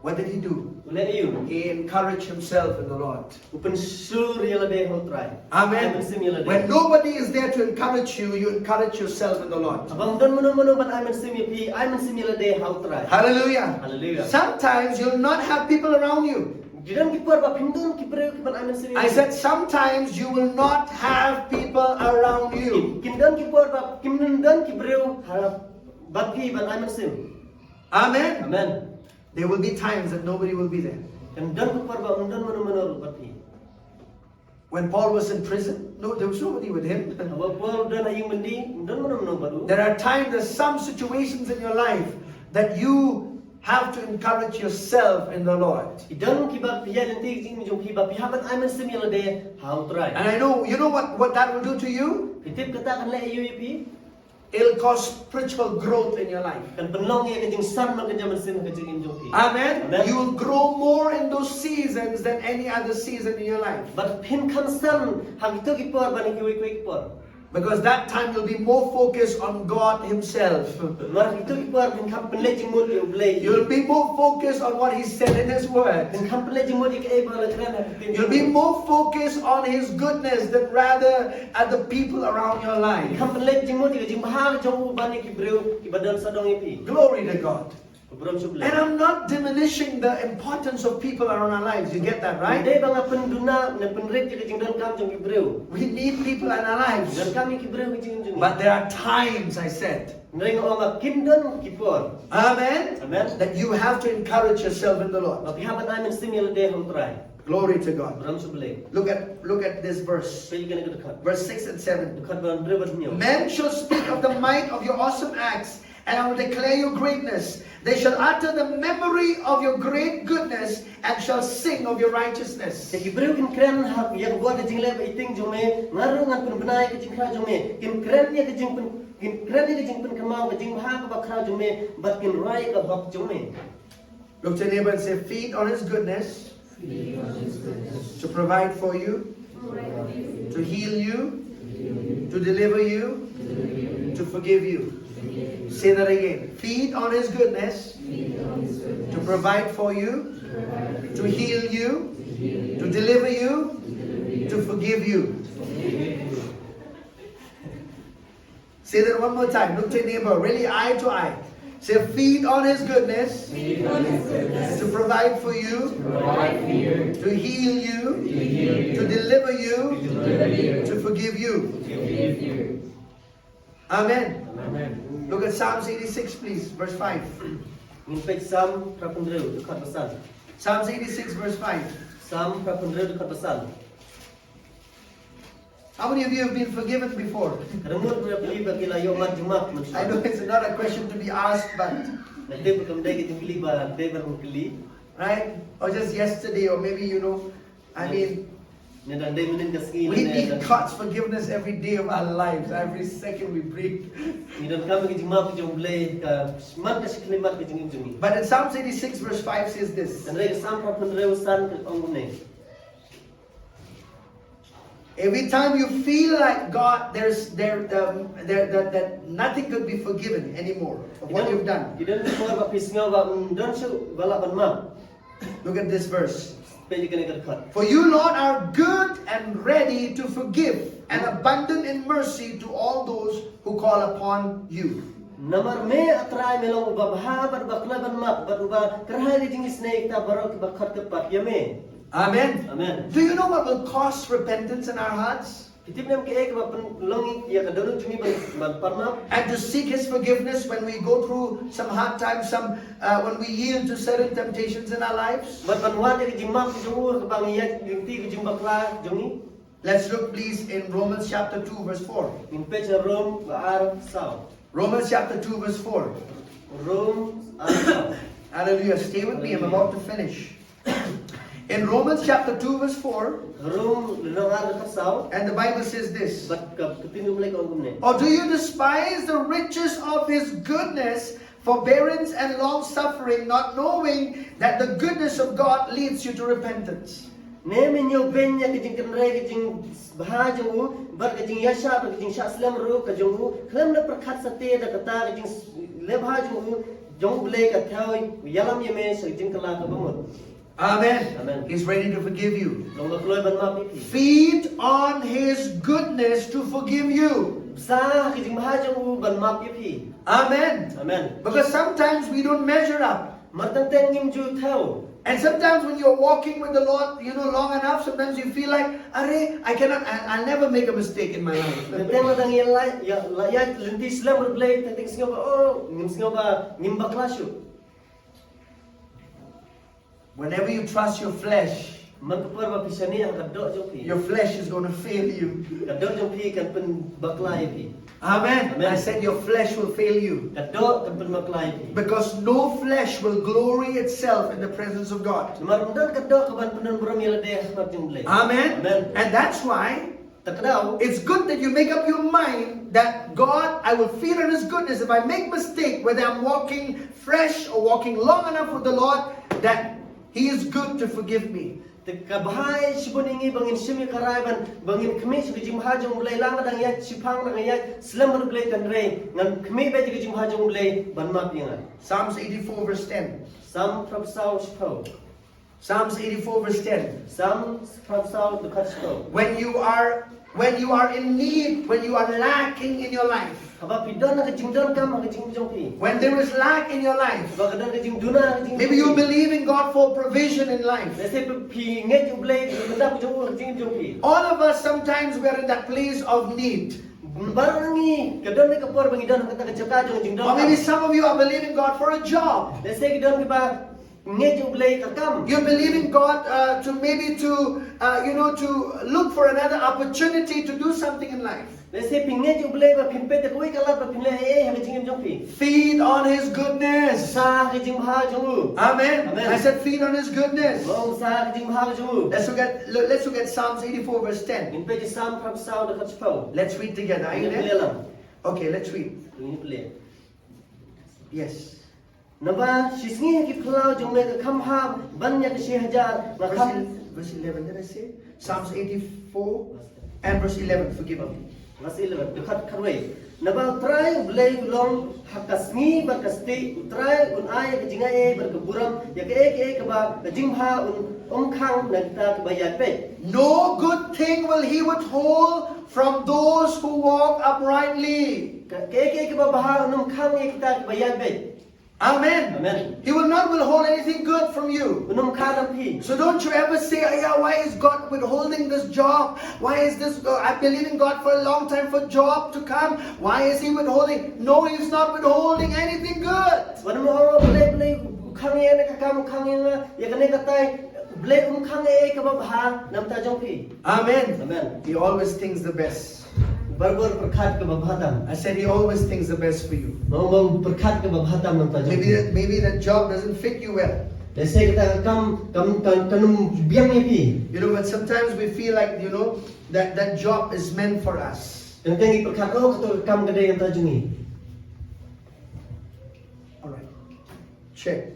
What did he do? U leh aïu? He encouraged himself in the Lord. U pynsur ïa lade ha U Trai. Amen. Ai mynsiem ïa lade. When nobody is there to encourage you, you encourage yourself in the Lord. Haba ym don mano mano ban ai mynsiem ïa phi, ai mynsiem ïa lade ha U Trai. Hallelujah. Hallelujah. Sometimes you'll not have people around you. Ki don ki por ba phim don ki briew ki ban ai mynsiem ïa phi. I said, sometimes you will not have people around you. Kin don ki por ba, kin don ki briew ha bad phi ban ai mynsiem. Amen. Amen. There will be times that nobody will be there. Kan don ki por ba ym don mano mano ruh bad phi. When Paul was in prison, no, there was nobody with him. Haba Paul u don ha ïing byndi, ym don mano mano bad u. There are times, there's some situations in your life that you have to encourage yourself in the Lord. Ki don kiba phi ïaid lynti ha ka jingim jong phi ba phi hap ban ai mynsiem ïa lade ha U Trai. And I know, you know what, what that will do to you? Phi tip kata kan leh aïu ïa phi? It'll cause spiritual growth in your life. Kan pynlong ïa ka jingsan man ka jingmynsiem ha ka jingim jong phi. Amen. Amen. You will grow more in those seasons than any other season in your life. Bad phin kham san ha kito ki por ban ïa kiwei kiwei ki por. Because that time you'll be more focused on God Himself. Namar kito ki por phin kham pynleit jingmut ïa U Blei. You'll be more focused on what He said in His Word. Phin kham pynleit jingmut ïa kaei ba la kren ha ka ktien. You'll be more focused on His goodness than rather at the people around your life. Kham pynleit jingmut ïa ka jingbha jong u ban ïa ki briew kiba don sawdong ïa phi. Glory to God. Ka burom sha U Blei. And I'm not diminishing the importance of people around our lives. You get that, right? Ym dei ba nga pynduna ne pynrit ïa ka jingdonkam jong ki briew. We need people in our lives. Donkam ïa ki briew ha ka jingim jong ngi. But there are times, I said, Hynrei nga ong ba kin don ki por. Amen. Amen. That you have to encourage yourself in the Lord. Ba phi hap ban ai mynsiem ïa lade ha U Trai. Glory to God. Burom sha U Blei. Look at, look at this verse. Peit ïa kane ka dkhot. Verse six and seven. Dkhot ba hynriew bad hynñiew. Men shall speak of the might of your awesome acts, and I will declare your greatness. They shall utter the memory of your great goodness and shall sing of your righteousness. Te ki briew kin kren ha ïa ka bor ka jingleh ba iting jong me, nga ruh ngan pynbna ïa ka jingkhraw jong me. Kin kren ïa ka jingpyn, kin kren ïa ka jingpynkynmaw ka jingbha kaba khraw jong me, bad kin rwai ïa ka hok jong me. Look to your neighbor and say, feed on His goodness. Feed on His goodness. To provide for you. To provide for you. To heal you. To deliver you. To deliver you. To forgive you. Say that again. Feed on His goodness. To provide for you. To heal you. To deliver you. To forgive you. Say that one more time. Look to your neighbor, really eye to eye. Say, feed on His goodness. Feed on His goodness. To provide for you. To provide for you. To heal you. To heal you. To deliver you. To deliver you. To forgive you. To forgive you. Amen. Amen. Look at Psalms eighty-six, please, verse five. Ngin peit Salm phra phew hynriew, dkhot ba san. Psalms eighty-six, verse five. Salm phra phew hynriew, dkhot ba san. How many of you have been forgiven before? Ka don ngut na phi ba phi la ïoh mad jingmap mynshuwa? I know it's not a question to be asked, but nga tip ba kam dei ka jingkylli ba dei ban kylli. Right? Or just yesterday, or maybe, you know, I mean, ne dang dei mynnin ka sngi, we need God's forgiveness every day of our lives, every second we breathe. Ngi donkam ka jingmap ka jong U Blei ka man ka shi khyllipmat ka jingim jong ngi. But in Psalms eighty-six, verse five says this. Hynrei ka Salm phra phew hynriew, san ka ong kumne. Every time you feel like God, there's there um, there that, that nothing could be forgiven anymore of what you've done. Ki don ki por ba phi sngew ba ym don shuh ba lah ban map. Look at this verse. Peit ïa kane ka dkhot. For you, Lord, are good and ready to forgive and abundant in mercy to all those who call upon you. Namar me, A Trai, me long uba bha bad uba kloi ban map bad uba kyrhai ka jingisynei ïa kita baroh kiba khot kyrpad ïa me. Amen. Amen. Do you know what will cause repentance in our hearts? Phi tip ne em kaei kaba pynlong ïa ka dohnud jong ngi ban, ban pan map? And to seek His forgiveness when we go through some hard times, some uh, when we yield to certain temptations in our lives. Bad ban wad ïa ka jingmap jong u haba ngi ïaid lynti ka jingbakla jong ngi. Let's look, please, in Romans chapter two, verse four. Ngin peit ha Rom ba ar saw. Romans chapter two, verse four. Rom ar saw. Hallelujah. Stay with me. I'm about to finish. In Romans chapter two, verse four, Rom lynnong ar dkhot saw. And the Bible says this. Bad ka ktien U Blei ka ong kumne. Or do you despise the riches of His goodness, forbearance and long suffering, not knowing that the goodness of God leads you to repentance. Ne men ïoh beiñ ïa ka jingkynrei ka jingbha jong u bad ka jingïaishah bad ka jingshah slem ruh ka jong u, khlem da pyrkhat satia da kata ka jingleh bha jong u, jong U Blei ka thew ïalam ïa me sha ka jingkylla kaba mut. Amen. Amen. He's ready to forgive you. Long ba kloi ban map ïa phi. Feed on his goodness to forgive you. Bsa ha ka jingbha jong u ban map ïa phi. Amen. Amen. Because sometimes we don't measure up. Mar teng teng ngim ju thew. And sometimes when you're walking with the Lord, you know, long enough, sometimes you feel like, "Are, I cannot, I, I'll never make a mistake in my life." Teng teng lada ngi la ïa la ïa lynti slem bad U Blei, teng teng sngew ba, oh, ngim sngew ba ngim bakla shuh. Whenever you trust your flesh, Mar ka por ba phi shaniah ha ka doh jong phi, your flesh is going to fail you. Ka doh jong phi kan pynbakla ïa phi. Amen. Amen. I said your flesh will fail you. Ka doh kan pynbakla ïa phi. Because no flesh will glory itself in the presence of God. Namar ym don ka doh ka ban pyndonburom ïa lade ha khmat jong U Blei. Amen. Amen. And that's why Ta ka daw, it's good that you make up your mind that, "God, I will feed on his goodness. If I make mistake, whether I'm walking fresh or walking long enough with the Lord, that he is good to forgive me." te ka bha ïa shibun ïa ngi ba ngin shim ïa ka rai ban ba ngin khmih sha ka jingbha jong U Blei, la nga dang ïaid shiphang, dang ïaid slem bad U Blei, hynrei ngan khmih beit ïa ka jingbha jong U Blei ban map ïa nga. Psalms eighty-four verse ten. Salm phra phew saw shiphew. Psalms eighty-four verse ten. Salm phra phew saw dkhot shiphew. When you are, when you are in need, when you are lacking in your life, Haba phi don ha ka jingdonkam ha ka jingim jong phi. When there is lack in your life, Haba ka don ka jingduna ha ka jingim jong phi. Maybe you believe in God for provision in life. Lehse phi ngeit U Blei ka bynta jong u ha ka jingim jong phi. All of us, sometimes we are in that place of need. Baroh ngi ka don ka por ba ngi don ha kata ka jaka jong ka jingdonkam. Or maybe some of you are believing God for a job. Lehse ki don kiba ngeit U Blei ka kam. You're believing God uh, to maybe to, uh, you know, to look for another opportunity to do something in life. Lehse phi ngeit U Blei ba phin peit ïa kawei ka lad ba phin leh ei ei ha ka jingim jong phi. Feed on his goodness. Bsa ha ka jingbha jong u. Amen. Amen. I said, feed on his goodness. Bsa ha ka jingbha jong u. Let's look at, let's look at Psalms eighty-four, verse ten. Ngin peit ïa Salm phra phew saw dkhot shiphew. Let's read together. Are you Ngin pule there? lang. Okay, let's read. Ngin pule. Yes. Naba shisngi ha ki phyllaw jong me ka kham bha ban ïa ka shi hajar, nga Verse, kham. el- verse eleven, did I say? Psalms eighty-four and verse eleven, forgive me. Verse eleven, dkhot khatwei. Naba U Trai U Blei u long ha ka sngi bad ka stieh, U Trai un ai ïa ka jingai ei bad ka burom, ïa kaei kaei kaba ka jingbha un ym khang na kita kiba ïaid beit. No good thing will he withhold from those who walk uprightly. Ka, kaei kaei kaba bha un ym khang ïa kita kiba ïaid beit. Amen. Amen. He will not withhold anything good from you. Un ym khang na phi. So don't you ever say, "Oh yeah, why is God withholding this job? Why is this? Uh, I've been believing God for a long time for job to come. Why is He withholding?" No, He's not withholding anything good. Wat ym ong, "Blei, Blei, khang ïa kane ka kam, khang ïa nga ïa kane ka tai." Blei um khang ei ei kaba bha na bynta jong phi. Amen. Amen. He always thinks the best. Barabor pyrkhat kaba bha tam. I said He always thinks the best for you. Ba u pyrkhat kaba bha tam na bynta jong Maybe phi. that, maybe that job doesn't fit you well. Lehse kata ka kam kam kam kam ym biang ïa phi. You know, but sometimes we feel like, you know, that that job is meant for us. Teng teng ngi pyrkhat, "Oh, kata ka kam ka dei na bynta jong ngi." All right. Check.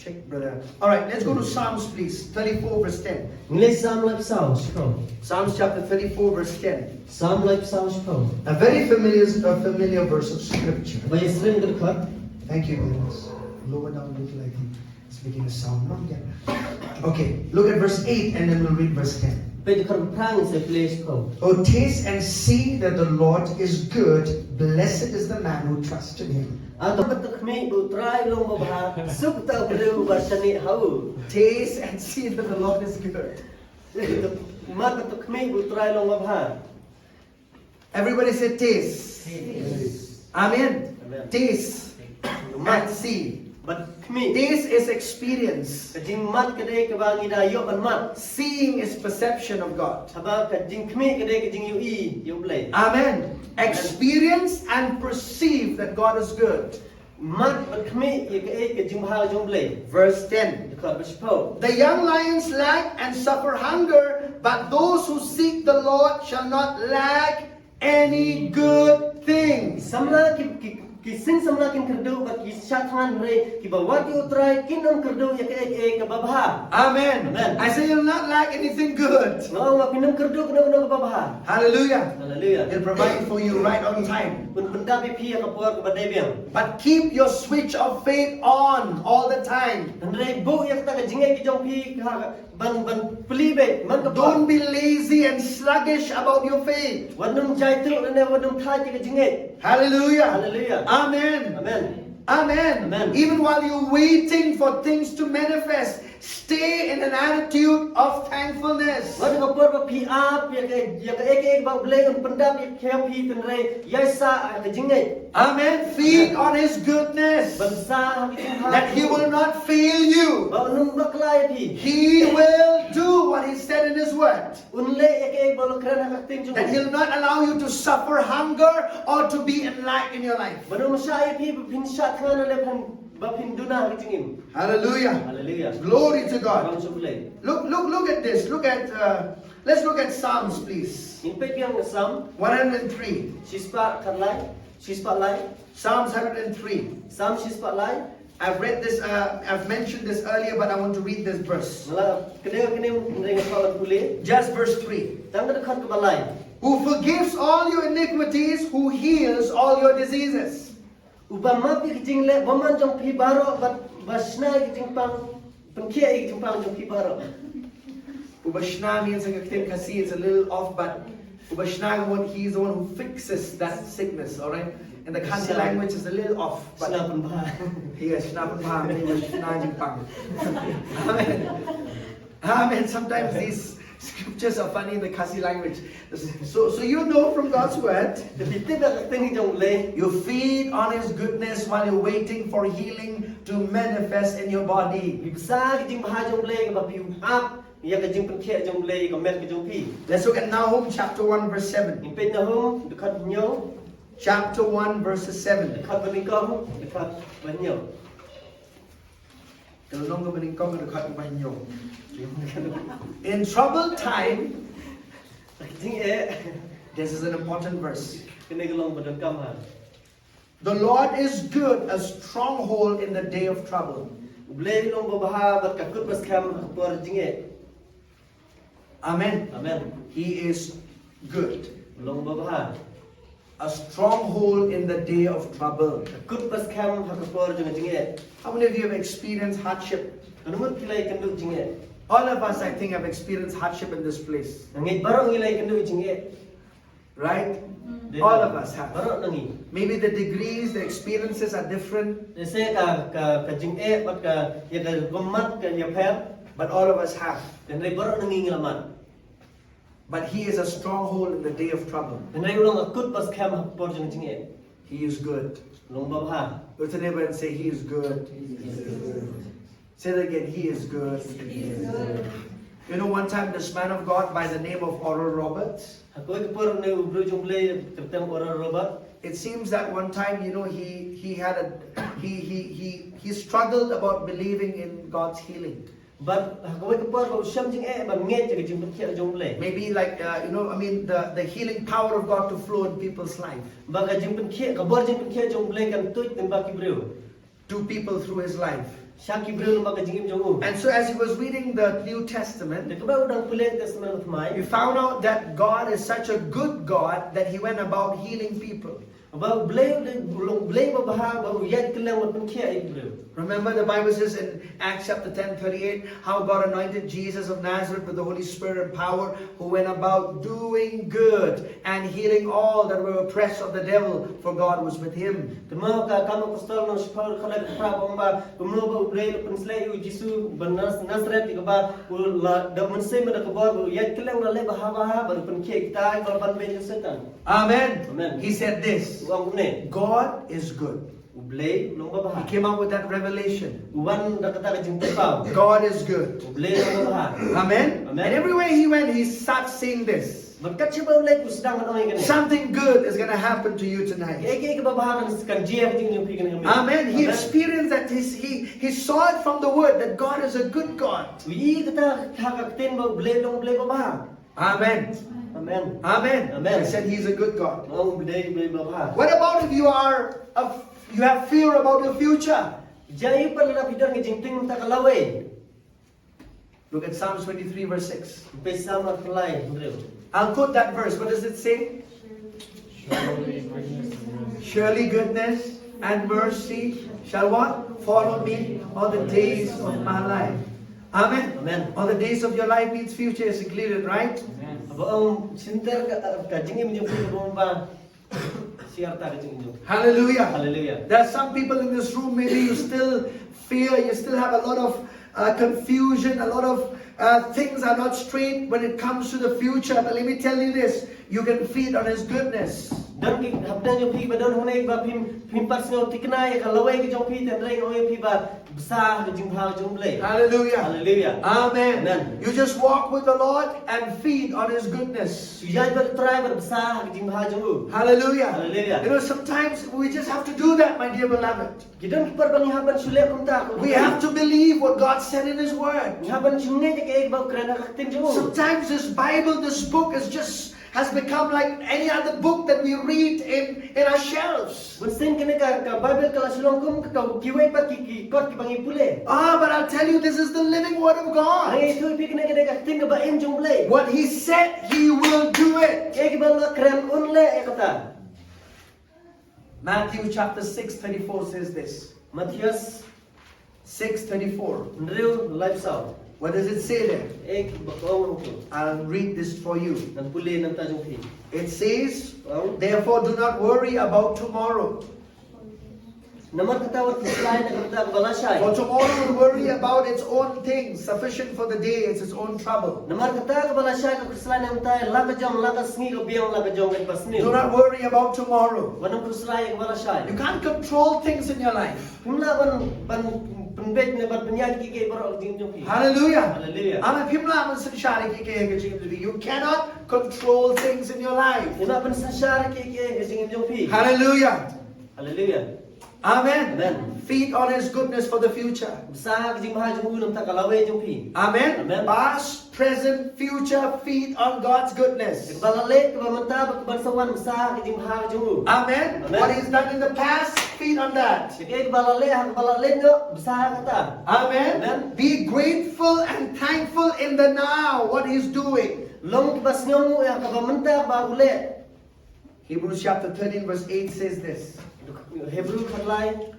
Check, brother. All right, let's go to Psalms, please. Thirty-four, verse ten. Ngi leit Salm laiphew saw shiphew. Psalms chapter thirty-four, verse ten. Salm laiphew saw shiphew. A very familiar, a familiar verse of scripture. Ba ïasyriem ka dkhot. Thank you, Dennis. Lower down a little, I think. It's making a sound. Not yet. Okay, look at verse eight and then we'll read verse ten. Peit dkhot phra ngi sa pule shiphew. Oh, taste and see that the Lord is good. Blessed is the man who trusts in Him. Hato ba to khmih ba U Trai u long ba bha, suk uta u briew uba shaniah ha u. Taste and see that the Lord is good. Mat ba to khmih ba U Trai u long ba bha. Everybody say, "Taste." Amen. Amen. Taste and see. Bad khmih. Taste is experience. Ka jingmat ka dei kaba ngi da ïoh ban mat. Seeing is perception of God. Haba ka jingkhmih ka dei ka jingïohi ïa U Blei. Amen. Experience and perceive that God is good. Mat bad khmih ïa kaei ka jingbha jong U Blei. Verse ten. Dkhot ba shiphew. The young lions lack and suffer hunger, but those who seek the Lord shall not lack any good thing. Samla ki, ki, Ki seng samla kin kyrduh bad ki shah thngan, hynrei kiba wad ïa U Trai kin ym kyrduh ïa kaei kaei kaba bha. Amen. Amen. I say you'll not lack anything good. Nga ong ba phin ym kyrduh kano kano kaba bha. Hallelujah. Hallelujah. He'll provide for you right on time. Un pyndap ïa phi ha ka por kaba dei biang. But keep your switch of faith on all the time. Hynrei buh ïa kata ka jingngeit ka jong phi ha ban, ban plie beit man ka por. Don't be lazy and sluggish about your faith. Wat nym jai tyngeh ne wat nym thait ïa ka jingngeit. Hallelujah. Hallelujah. Amen. Amen. Amen. Amen. Even while you're waiting for things to manifest, stay in an attitude of thankfulness. Wat ha ka por ba phi ap ïa ka, ïa kaei kaei ba U Blei un pyndap ïa phi, hynrei ïai sah ha ka jingngeit. Amen. Feed on his goodness. Ban sah ha ka jingbha. That he will not fail you. Ba un ym bakla ïa phi. He will do what he said in his word. Un leh ïa kaei ba u la kren ha ka ktien jong u. That he'll not allow you to suffer hunger or to be in lack in your life. Ba un ym shah ïa phi ba phin shah thngan lane ba phin duna ha ka jingim. Hallelujah. Hallelujah. Glory to God. Khublei. Look, look, look at this. Look at, uh, let's look at Psalms, please. Ngin peit biang Psalm. One hundred three. Shispah khatlai. Shispah lai. Psalms hundred and three. Psalm shispah lai. I've read this, uh, I've mentioned this earlier, but I want to read this verse. Nga la kdew kane, hynrei nga kwah ban pule. Just verse three. Tang ka dkhot kaba lai. Who forgives all your iniquities, who heals all your diseases. Uba map ïa ki jingleh bymman jong phi baroh, bad ba shna ïa ki jingpang, pynkhiah ïa ki jingpang jong phi baroh. Uba shna means in Khasi, it's a little off, but uba shna, he is the one who fixes that sickness, all right? And the Khasi language is a little off, but shna pynbha. Yes, shna pynbha, uba shna jingpang. Amen. Amen. Sometimes these scriptures are funny in the Khasi language. So, so you know from God's word, you feed on his goodness while you're waiting for healing to manifest in your body. Phi bsa ka jingbha jong U Blei kaba phi ap ïa ka jingpynkhiah jong U Blei ha ka met ka jong phi. Let's look at Nahum chapter one verse seven. Ngin peit Nahum dkhot hynñiew. Chapter one verse seven. Dkhot ba nyngkong, dkhot ba hynñiew. Ka lynnong kaba nyngkong, dkhot ba hynñiew. In troubled time, ka jingeh, this is an important verse. Kane ka long ba donkam ha. The Lord is good, a stronghold in the day of trouble. U Blei u long ba bha bad ka kut ba skhem ha ka por jingeh. Amen. Amen. He is good. U long ba bha. A stronghold in the day of trouble. Ka kut ba skhem ha ka por jong ka jingeh. How many of you have experienced hardship? Katno ngut phi la ïakynduh jingeh? All of us, I think, have experienced hardship in this place. Nga ngeit baroh ngi la ïakynduh jingeh. Right? All of us have. Baroh na ngi. Maybe the degrees, the experiences are different. Lehse ka, ka, ka jingeh bad ka, ïa ka rukom mad ka ïapher. But all of us have. Hynrei baroh na ngi ngi la mad. But he is a stronghold in the day of trouble. Hynrei u long ka kut ba skhem ha ka por jong ka jingeh. He is good. U long ba bha. Look to neighbor and say, he is good. He is good. Say that again, he is good. He is good. You know, one time this man of God by the name of Oral Roberts, ha kawei ka por une u briew jong U Blei kyrteng Oral Roberts. It seems that one time, you know, he, he had a, he, he, he, he struggled about believing in God's healing. Bad ha kawei ka por ba u shem jingeh ban ngeit ïa ka jingpynkhiah jong U Blei. Maybe like, uh, you know, I mean, the, the healing power of God to flow in people's life. Ba ka jingpynkhiah, ka bor jingpynkhiah jong U Blei kan tuid lyngba ki briew. To people through his life. Sha ki briew lyngba ka jingim jong u. And so as he was reading the New Testament, te katba u dang pule Testament Thymmai, he found out that God is such a good God that he went about healing people. Ba U Blei u dei, u long U Blei ba bha, ba u ïaid kylleng ban pynkhiah ïa ki briew. Remember the Bible says in Acts chapter ten thirty-eight, how God anointed Jesus of Nazareth with the Holy Spirit and power, who went about doing good and healing all that were oppressed of the devil, for God was with him. Te mo ka Kam Apostol lynnong shiphew, dkhot lai khatphra, ba ong ba kumno ba U Blei u pynshlei ïa u Jisu ba Nas-, Nasareth, ïa kaba u la da u Mynsiem bad da ka bor, ba u ïaid kylleng ban leh bha bha, bad u pynkhiah ïa kita kiba la ban beiñ jong Soitan. Amen. Amen. He said this. U ong kumne. God is good. U Blei u long ba bha. He came up with that revelation. U wan da kata ka jingpynpaw. God is good. U Blei u long ba bha. Amen. Amen. And everywhere he went, he starts saying this. Bad kat shaba u leit u sdang ban ong ïa kane. Something good is gonna happen to you tonight. Kaei kaei kaba bha kan, kan jia ha ka jingim jong phi kane ka miet. Amen. He experienced that. He, he, he saw it from the word that God is a good God. U ïohi kata ha ka ktien ba U Blei u long U Blei ba bha. Amen. Amen. Amen. Amen. I said he's a good God. Nga ong U Blei u long U Blei ba bha. What about if you are a You have fear about your future. Ïa i pat lada phi don ka jingtieng mynta ka lawei. Look at Psalms twenty-three, verse six. Peit Salm arphew lai, hynriew. I'll quote that verse. What does it say? Surely goodness and mercy shall what? Follow me all the days of my life. Amen. Amen. All the days of your life means future is included, right? Amen. Haba ong shynter ka, ka jingim jong phi, haba ong ba shi arta ka jingim jong phi. Hallelujah. Hallelujah. There are some people in this room, maybe you still fear, you still have a lot of uh, confusion, a lot of uh, things are not straight when it comes to the future. But let me tell you this, you can feed on His goodness. Don ki hapdeng jong phi ba don hangne ba phim, phim pat sngew thikna ïa ka lawei ka jong phi, hynrei nga ong ïa phi ba bsa ha ka jingbha jong U Blei. Hallelujah. Hallelujah. Amen. Amen. You just walk with the Lord and feed on His goodness. Shu ïaid bad U Trai bad bsa ha ka jingbha jong u. Hallelujah. Hallelujah. You know, sometimes we just have to do that, my dear beloved. Ki don ki por ba ngi hap ban shu leh kumta, ko. We have to believe what God said in His Word. Ngi hap ban shu ngeit ïa kaei kaba u kren ha ka ktien jong u. Sometimes this Bible, this book is just has become like any other book that we read in, in our shelves. Bun sien kane ka, ka Bible ka la shu long kum ka, ka kiwei pat ki, ki kot kiba ngi pule. Ah, but I'll tell you, this is the living Word of God. Nga ïathuh ïa phi, kane ka dei ka ktien kaba im jong U Blei. What He said, He will do it. Kaei kaba u la kren un leh ïa kata. Matthew chapter six thirty-four says this. Mathaios six thirty-four. Hynriew laiphew saw. What does it say there? Kaei kaba ka ong ruh. I'll read this for you. Ngan pule na ka bynta jong phi. It says, ka ong, "Therefore do not worry about tomorrow." Namar kata wat khuslai na ka bynta kaba lashai. For tomorrow will worry about its own things. Sufficient for the day is its own trouble. Namar kata kaba lashai ka khuslai na ka bynta ïa la ka jong la ka sngi, ka biang la ka jong kaba sniew. Do not worry about tomorrow. Wat nym khuslai ïa kaba lashai. You can't control things in your life. Phim lah ban, ban pynbeit ne ban pynïaid kiei kiei baroh ha ka jingim jong phi. Hallelujah. Hallelujah. Amen. Phim lah ban synshar ïa kiei kiei ha ka jingim jong phi. You cannot control things in your life. Phim lah ban synshar ïa kiei kiei ha ka jingim jong phi. Hallelujah. Hallelujah. Amen. Amen. Feed on His goodness for the future. Bsa ha ka jingbha jong u na ka bynta ka lawei jong phi. Amen. Amen. Past, present, future, feed on God's goodness. Kaba la leh, kaba mynta bad kaba sa wan, bsa ha ka jingbha jong u. Amen. Amen. What He's done in the past, feed on that. Kaei kaba la leh, ha kaba la leh noh, bsa ha kata. Amen. Amen. Be grateful and thankful in the now, what He's doing. Long kiba sngewnguh ïa kaba mynta ba u leh. Hebrews chapter thirteen, verse eight says this. Hebru khatlai,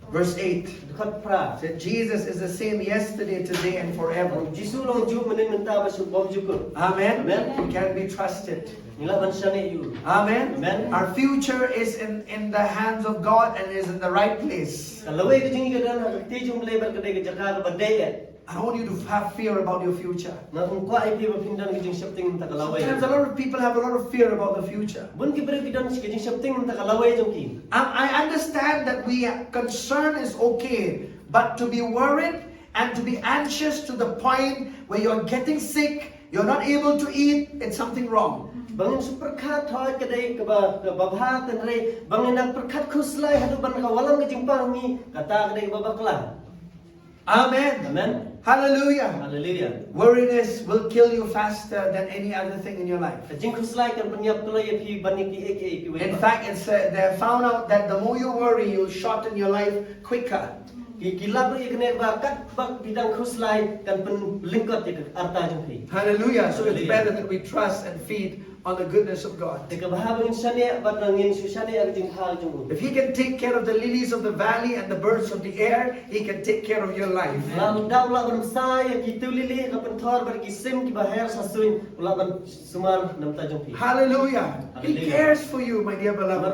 verse eight. Dkhot phra. Said, "Jesus is the same yesterday, today, and forever." Jisu long juh mynhynnin mynta bad shu bymjukut. Amen. Amen. He can be trusted. Ngi lah ban shaniah ïa u. Amen. Amen. Our future is in, in the hands of God and is in the right place. Ka lawei ka jong ngi ka don ha ka kti jong U Blei bad ka dei ka jaka kaba dei. I don't want you to have fear about your future. Nga ym kwah ïa phi ba phin don ka jingsheptieng na ka bynta ka lawei. Sometimes a lot of people have a lot of fear about the future. Bun ki briew ki don ka jingsheptieng na ka bynta ka lawei jong ki. I, I understand that we, concern is okay, but to be worried and to be anxious to the point where you're getting sick, you're not able to eat, it's something wrong. Ba ngin shu pyrkhat hooid ka dei kaba, kaba bha, hynrei ba ngin nang pyrkhat khuslai haduh ban ka wallam ka jingpang ngi, kata ka dei kaba bakla. Amen. Amen. Hallelujah. Hallelujah. Worriness will kill you faster than any other thing in your life. Ka jingkhuslai kan pynïap kloi ïa phi ban ïa kiei kiei kiwei. In fact, it's, uh, they have found out that the more you worry, you'll shorten your life quicker. Ki, ki lap ruh ïa kane ba katba phi dang khuslai kan pynlyngkot ïa ka arta jong phi. Hallelujah. So it's, hallelujah, better that we trust and feed on the goodness of God. Te kaba bha ba ngin shaniah bad ba ngin shu shaniah ïa ka jingbha jong u. If He can take care of the lilies of the valley and the birds of the air, He can take care of your life. Lada u lah ban bsa ïa ki tiew lili ha ka pynthor bad ki sim kiba her sha suiñ, u lah ban sumar na ka bynta jong phi. Hallelujah. He, hallelujah, cares for you, my dear beloved.